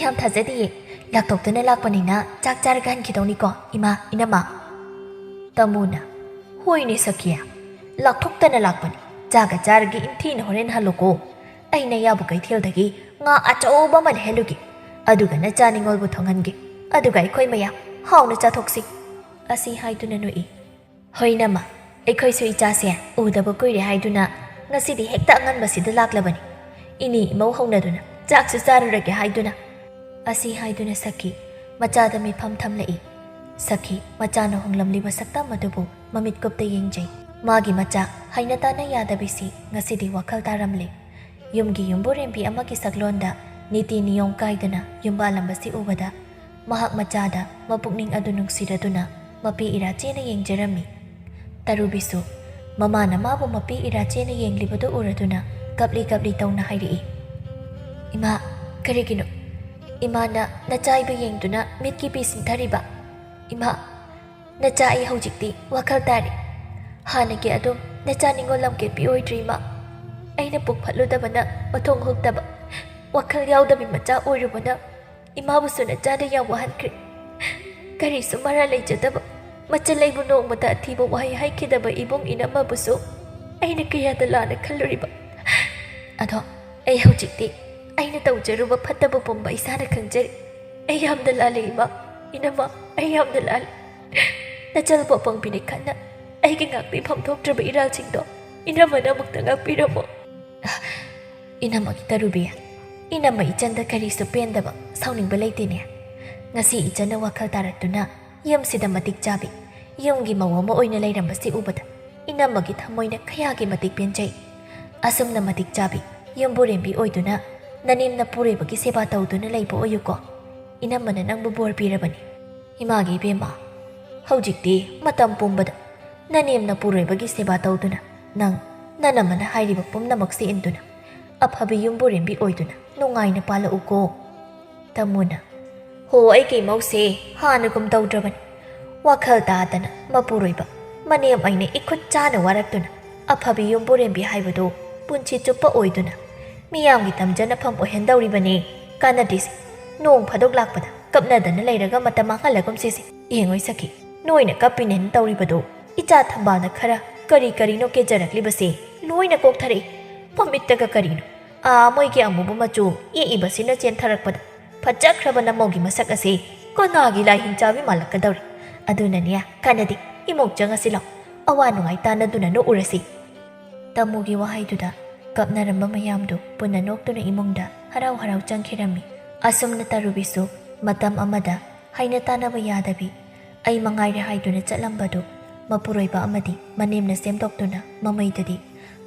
ꯌꯥꯝ ꯊꯥꯖꯗꯤꯌꯦ꯫ ꯂꯥꯛꯊꯣꯛꯇꯅ ꯂꯥꯛꯄꯅꯤꯅ ꯆꯥꯛ ꯆꯥꯔꯒ ꯍꯟꯈꯤꯗꯧꯅꯤꯀꯣ, ꯏꯃꯥ, ꯏꯅꯝꯃ?" ꯇꯃꯨꯅ, "ꯍꯣꯏꯅꯦ ꯁꯈꯤꯌꯥ, ꯂꯥꯛꯊꯣꯛꯇꯅ ꯂꯥꯛꯄꯅꯤ꯫ ꯆꯥꯒ ꯆꯥꯔꯒ ꯏꯟꯊꯤꯅ ꯍꯣꯔꯦꯟ ꯍꯜꯂꯨꯀꯣ꯫ ꯑꯩꯅ ꯌꯥꯕꯨ ꯀꯩꯊꯦꯜꯗꯒꯤ ꯉꯥ ꯑꯆꯧꯕ ꯑꯃ ꯂꯩꯍꯜꯂꯨꯒꯦ꯫ ꯑꯗꯨꯒ ꯅꯆꯥ ꯅꯤꯉꯣꯜꯕꯨ ꯊꯣꯡꯍꯟꯒꯦ꯫ ꯑꯗꯨꯒ ꯑꯩꯈꯣꯏ ꯃꯌꯥꯝ ꯍꯥꯎꯅ ꯆꯥꯊꯣꯛꯁꯤ꯫" ꯑꯁꯤ ꯍꯥꯏꯗꯨꯅ ꯅꯣꯛꯏ꯫ "ꯍꯣꯏ ꯅꯃ, ꯑꯩꯈꯣꯏꯁꯨ ꯏꯆꯥꯁꯦ ꯎꯗꯕ ꯀꯨꯏꯔꯦ ꯍꯥꯏꯗꯨꯅ ꯉꯁꯤꯗꯤ ꯍꯦꯛꯇ ꯑꯉꯟꯕꯁꯤꯗ ꯂꯥꯛꯂꯕꯅꯤ꯫ ꯏꯅꯦ ꯏꯃꯧ ꯍꯧꯅꯗꯨꯅ ꯆꯥꯛꯁꯨ ꯆꯥꯔꯨꯔꯒꯦ ꯍꯥꯏꯗꯨꯅ꯫" ꯑꯁꯤ ꯍꯥꯏꯗꯨꯅ ꯁꯈꯤ ꯃꯆꯥꯗ ꯃꯤꯐꯝ ꯊꯝꯂꯛꯏ꯫ ꯁꯈꯤ ꯃꯆꯥꯅ ꯍꯣꯡꯂꯝꯂꯤꯕ ꯁꯛꯇꯝ ꯑꯗꯨꯕꯨ ꯃꯃꯤꯠ ꯀꯨꯞꯇ ꯌꯦꯡꯖꯩ꯫ ꯃꯥꯒꯤ ꯃꯆꯥ ꯍꯩꯅ ꯇꯥꯅ ꯌꯥꯗꯕꯤꯁꯤ ꯉꯁꯤꯗꯤ ꯋꯥꯈꯜ ꯇꯥꯔꯝꯂꯦ꯫ ꯌꯨꯝꯒꯤ ꯌꯨꯝꯕꯨꯔꯦꯝꯕꯤ ꯑꯃꯒꯤ ꯁꯛꯂꯣꯟꯗ ꯅꯤꯇꯤ ꯅꯤꯌꯣꯝ ꯀꯥꯏꯗꯅ ꯌꯨꯝꯕꯥꯜꯂꯝꯕꯁꯤ ꯎꯕꯗ ꯃꯍꯥꯛ ꯃꯆꯥꯗ ꯃꯄꯨꯛꯅꯤꯡ ꯑꯗꯨ ꯅꯨꯡꯁꯤꯔꯗꯨꯅ ꯃꯄꯤ ꯏꯔꯥꯆꯦꯅ ꯌꯦꯡꯖꯔꯝꯃꯤ꯫ ꯇꯔꯨꯕꯤꯁꯨ ꯃꯃꯥꯅ ꯃꯥꯕꯨ ꯃꯄꯤ ꯏꯔꯥꯆꯦꯅ ꯌꯦꯡꯂꯤꯕꯗꯨ ꯎꯔꯗꯨꯅ ꯀꯞꯂꯤ ꯀꯞꯂꯤ ꯇꯧꯅ ꯍꯥꯏꯔꯛꯏ, "ꯏꯃꯥ, ꯀꯔꯤꯒꯤꯅꯣ ꯏꯃꯥꯅ ꯅꯆꯥ ꯑꯩꯕꯨ ꯌꯦꯡꯗꯨꯅ ꯃꯤꯠꯀꯤ ꯄꯤ ꯁꯤꯟꯊꯔꯤꯕ? ꯏꯃꯥ, ꯅꯆꯥ ꯑꯩ ꯍꯧꯖꯤꯛꯇꯤ ꯋꯥꯈꯜ ꯇꯥꯔꯦ꯫ ꯍꯥꯟꯅꯒꯤ ꯑꯗꯨꯝ ꯅꯆꯥ ꯅꯤꯉꯣꯜ ꯂꯝꯀꯦꯠꯄꯤ ꯑꯣꯏꯗ꯭ꯔꯤ, ꯏꯃꯥ꯫ ꯑꯩꯅ ꯄꯨꯛ ꯐꯠꯂꯨꯗꯕꯅ ꯃꯊꯣꯡ ꯍꯨꯛꯇꯕ, ꯋꯥꯈꯜ ꯌꯥꯎꯗꯕꯤ ꯃꯆꯥ ꯑꯣꯏꯔꯨꯕꯅ ꯏꯃꯥꯕꯨꯁꯨ ꯅꯆꯥꯗ ꯌꯥꯝ ꯋꯥꯍꯟꯈ꯭ꯔꯦ꯫ ꯀꯔꯤꯁꯨ ꯃꯔꯥ ꯂꯩꯖꯗꯕ, ꯃꯆꯜ ꯑꯩꯕꯨ ꯅꯣꯡꯃꯇ ꯑꯊꯤꯕ ꯋꯥꯍꯩ ꯍꯥꯏꯈꯤꯗꯕ ꯏꯕꯨꯡ ꯏꯅꯝꯃꯕꯨꯁꯨ ꯑꯩꯅ ꯀꯌꯥꯗ ꯂꯥꯟꯅ ꯈꯜꯂꯨꯔꯤꯕ꯫ ꯑꯗꯣ ꯑꯩ ꯍꯧꯖꯤꯛꯇꯤ ꯑꯩꯅ ꯇꯧꯖꯔꯨꯕ ꯐꯠꯇꯕ ꯄꯨꯝꯕ ꯏꯁꯥꯅ ꯈꯪꯖꯔꯤ꯫ ꯑꯩ ꯌꯥꯝꯅ ꯂꯥꯜꯂꯦ, ꯏꯃꯥ, ꯏꯅꯝꯃ, ꯑꯩ ꯌꯥꯝꯅ ꯂꯥꯜꯂꯦ꯫ ꯅꯆꯜꯕꯨ ꯑꯄꯪꯕꯤꯅꯤ ꯈꯟꯅ ꯑꯩꯒꯤ ꯉꯥꯛꯄꯤꯐꯝ ꯊꯣꯛꯇ꯭ꯔꯕ ꯏꯔꯥꯜꯁꯤꯡꯗꯣ ꯏꯅꯝꯃꯅ ꯑꯃꯨꯛꯇ ꯉꯥꯛꯄꯤꯔꯝꯃꯣ꯫ ꯏꯅꯝꯃꯒꯤ ꯇꯔꯨꯕꯤ, ꯏꯅꯝꯃ ꯏꯆꯟꯗ ꯀꯔꯤꯁꯨ ꯄꯦꯟꯗꯕ, ꯁꯥꯎꯅꯤꯡꯕ ꯂꯩꯇꯦꯅꯦ꯫ ꯉꯁꯤ ꯏꯆꯟꯅ ꯋꯥꯈꯜ ꯇꯥꯔꯛꯇꯨꯅ ꯌꯨꯝꯁꯤꯗ ꯃꯇꯤꯛ ꯆꯥꯕꯤ ꯌꯨꯝꯒꯤ ꯃꯧ ꯑꯃ ꯑꯣꯏꯅ ꯂꯩꯔꯝꯕꯁꯤ ꯎꯕꯗ ꯏꯅꯝꯃꯒꯤ ꯊꯃꯣꯏꯅ ꯀꯌꯥꯒꯤ ꯃꯇꯤꯛ ꯄꯦꯟꯖꯩ꯫ ꯑꯁꯨꯝꯅ ꯃꯇꯤꯛ ꯆꯥꯕꯤ ꯌꯨꯝꯕꯨꯔꯦꯝꯕꯤ ꯑꯣꯏꯗꯨꯅ ꯅꯅꯦꯝ ꯅꯄꯨꯔꯣꯏꯕꯒꯤ ꯁꯦꯕꯥ ꯇꯧꯗꯨꯅ ꯂꯩꯕ ꯑꯣꯏꯌꯨꯀꯣ꯫ ꯏꯅꯝꯃꯅ ꯅꯪꯕꯨ ꯕꯣꯔ ꯄꯤꯔꯕꯅꯤ꯫ ꯏꯃꯥꯒꯤ ꯏꯕꯦꯝꯃ, ꯍꯧꯖꯤꯛꯇꯤ ꯃꯇꯝ ꯄꯨꯝꯕꯗ ꯅꯅꯦꯝ ꯅꯄꯨꯔꯣꯏꯕꯒꯤ ꯁꯦꯕꯥ ꯇꯧꯗꯨꯅ ꯅꯪ ꯅꯅꯝꯃꯅ ꯍꯥꯏꯔꯤꯕ ꯄꯨꯝꯅꯃꯛꯁꯤ ꯏꯟꯗꯨꯅ ꯑꯐꯕꯤ ꯌꯨꯝꯕꯨꯔꯦꯝꯕꯤ ꯑꯣꯏꯗꯨꯅ ꯅꯨꯡꯉꯥꯏꯅ ꯄꯥꯜꯂꯛꯎꯀꯣ꯫ ꯇꯥꯃꯣꯅ, ꯍꯣ, ꯑꯩꯒꯤ ꯏꯃꯧꯁꯦ ꯍꯥꯟꯅꯒꯨꯝ ꯇꯧꯗ꯭ꯔꯕꯅꯤ꯫ ꯋꯥꯈꯜ ꯇꯥꯗꯅ ꯃꯄꯨꯔꯣꯏꯕ ꯃꯅꯦꯝ ꯑꯩꯅ ꯏꯈꯨꯠ ꯆꯥꯅ ꯋꯥꯔꯛꯇꯨꯅ ꯑꯐꯕꯤ ꯌꯨꯝꯕꯨꯔꯦꯝꯕꯤ ꯍꯥꯏꯕꯗꯨ ꯄꯨꯟꯁꯤ ꯆꯨꯞꯄ ꯑꯣꯏꯗꯨꯅ ꯃꯤꯌꯥꯝꯒꯤ ꯇꯝꯖꯅꯐꯝ ꯑꯣꯏꯍꯟꯗꯧꯔꯤꯕꯅꯤ꯫ ꯀꯥꯟꯅꯗꯦꯁꯦ, ꯅꯣꯡ ꯐꯥꯗꯣꯛ ꯂꯥꯛꯄꯗ ꯀꯞꯅꯗꯅ ꯂꯩꯔꯒ ꯃꯇꯝ ꯃꯥꯡꯍꯜꯂꯒꯨꯝꯁꯤꯁꯦ꯫ ꯌꯦꯡꯉꯣꯏ ꯁꯈꯤ, ꯅꯣꯏꯅ ꯀꯞꯄꯤꯅꯦꯅ ꯇꯧꯔꯤꯕꯗꯨ ꯏꯆꯥ ꯊꯝꯕꯥꯜꯅ ꯈꯔ ꯀꯔꯤ ꯀꯔꯤꯅꯣ ꯀꯦꯖꯔꯛꯂꯤꯕꯁꯦ ꯂꯣꯏꯅ ꯀꯣꯛꯊꯔꯛꯏ꯫ ꯃꯃꯤꯠꯇꯒ ꯀꯔꯤꯅꯣ ꯑꯥ ꯃꯣꯏꯒꯤ ꯑꯃꯨꯕ ꯃꯆꯨ ꯌꯦꯛꯏꯕꯁꯤꯅ ꯆꯦꯟꯊꯔꯛꯄꯗ ꯐꯖꯈ꯭ꯔꯕ ꯅꯃꯧꯒꯤ ꯃꯁꯛ ꯑꯁꯤ ꯀꯅꯥꯒꯤ ꯂꯥꯏꯍꯤꯡꯆꯥꯕꯤ ꯃꯥꯜꯂꯛꯀꯗꯧꯔꯤ꯫ ꯑꯗꯨꯅꯅꯦ, ꯀꯥꯟꯅꯗꯦ, ꯏꯃꯨꯡ ꯆꯪꯉꯁꯤ ꯂꯥꯎ, ꯑꯋꯥ ꯅꯨꯡꯉꯥꯏ ꯇꯥꯟꯅꯗꯨꯅ ꯅꯣꯛꯎꯔꯁꯤ꯫ ꯇꯥꯃꯣꯒꯤ ꯋꯥꯍꯩꯗꯨꯗ ꯀꯞꯅꯔꯝꯕ ꯃꯌꯥꯝꯗꯨ ꯄꯨꯟꯅ ꯅꯣꯛꯇꯨꯅ ꯏꯃꯨꯡꯗ ꯍꯔꯥꯎ ꯍꯔꯥꯎ ꯆꯪꯈꯤꯔꯝꯃꯤ꯫ ꯑꯁꯨꯝꯅ ꯇꯥꯔꯨꯕꯤꯁꯨ ꯃꯇꯝ ꯑꯃꯗ ꯍꯥꯏꯅ ꯇꯥꯅꯕ ꯌꯥꯗꯕꯤ, ꯑꯩ ꯃꯉꯥꯏꯔꯦ ꯍꯥꯏꯗꯨꯅ ꯆꯠꯂꯝꯕꯗꯨ ꯃꯄꯨꯔꯣꯏꯕ ꯑꯃꯗꯤ ꯃꯅꯦꯝꯅ ꯁꯦꯝꯗꯣꯛꯇꯨꯅ ꯃꯃꯩꯗꯗꯤ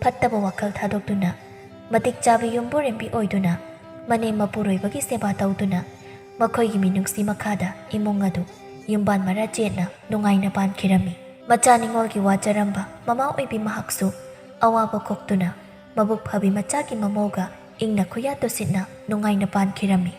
ꯐꯠꯇꯕ ꯋꯥꯈꯜ ꯊꯥꯗꯣꯛꯇꯨꯅ ꯃꯇꯤꯛ ꯆꯥꯕ ꯌꯨꯝꯕꯨꯔꯦꯝꯕꯤ ꯑꯣꯏꯗꯨꯅ ꯃꯅꯦꯝ ꯃꯄꯨꯔꯣꯏꯕꯒꯤ ꯁꯦꯕꯥ ꯇꯧꯗꯨꯅ ꯃꯈꯣꯏꯒꯤ ꯃꯤꯅꯨꯡꯁꯤ ꯃꯈꯥꯗ ꯏꯃꯨꯡ ꯑꯗꯨ ꯌꯨꯝꯕꯥꯟ ꯃꯔꯥ ꯆꯦꯠꯅ ꯅꯨꯡꯉꯥꯏꯅ ꯄꯥꯟꯈꯤꯔꯝꯃꯤ꯫ ꯃꯆꯥ ꯅꯤꯉꯣꯜꯒꯤ ꯋꯥꯖꯔꯝꯕ ꯃꯃꯥ ꯑꯣꯏꯕꯤ ꯃꯍꯥꯛꯁꯨ ꯑꯋꯥꯕ ꯀꯣꯛꯇꯨꯅ ꯃꯕꯨꯛ ꯐꯕꯤ ꯃꯆꯥꯒꯤ ꯃꯃꯧꯒ ꯏꯪꯅ ꯈꯨꯌꯥ ꯇꯨꯁꯤꯠꯅ ꯅꯨꯡꯉꯥꯏꯅ ꯄꯥꯟꯈꯤꯔꯝꯃꯤ꯫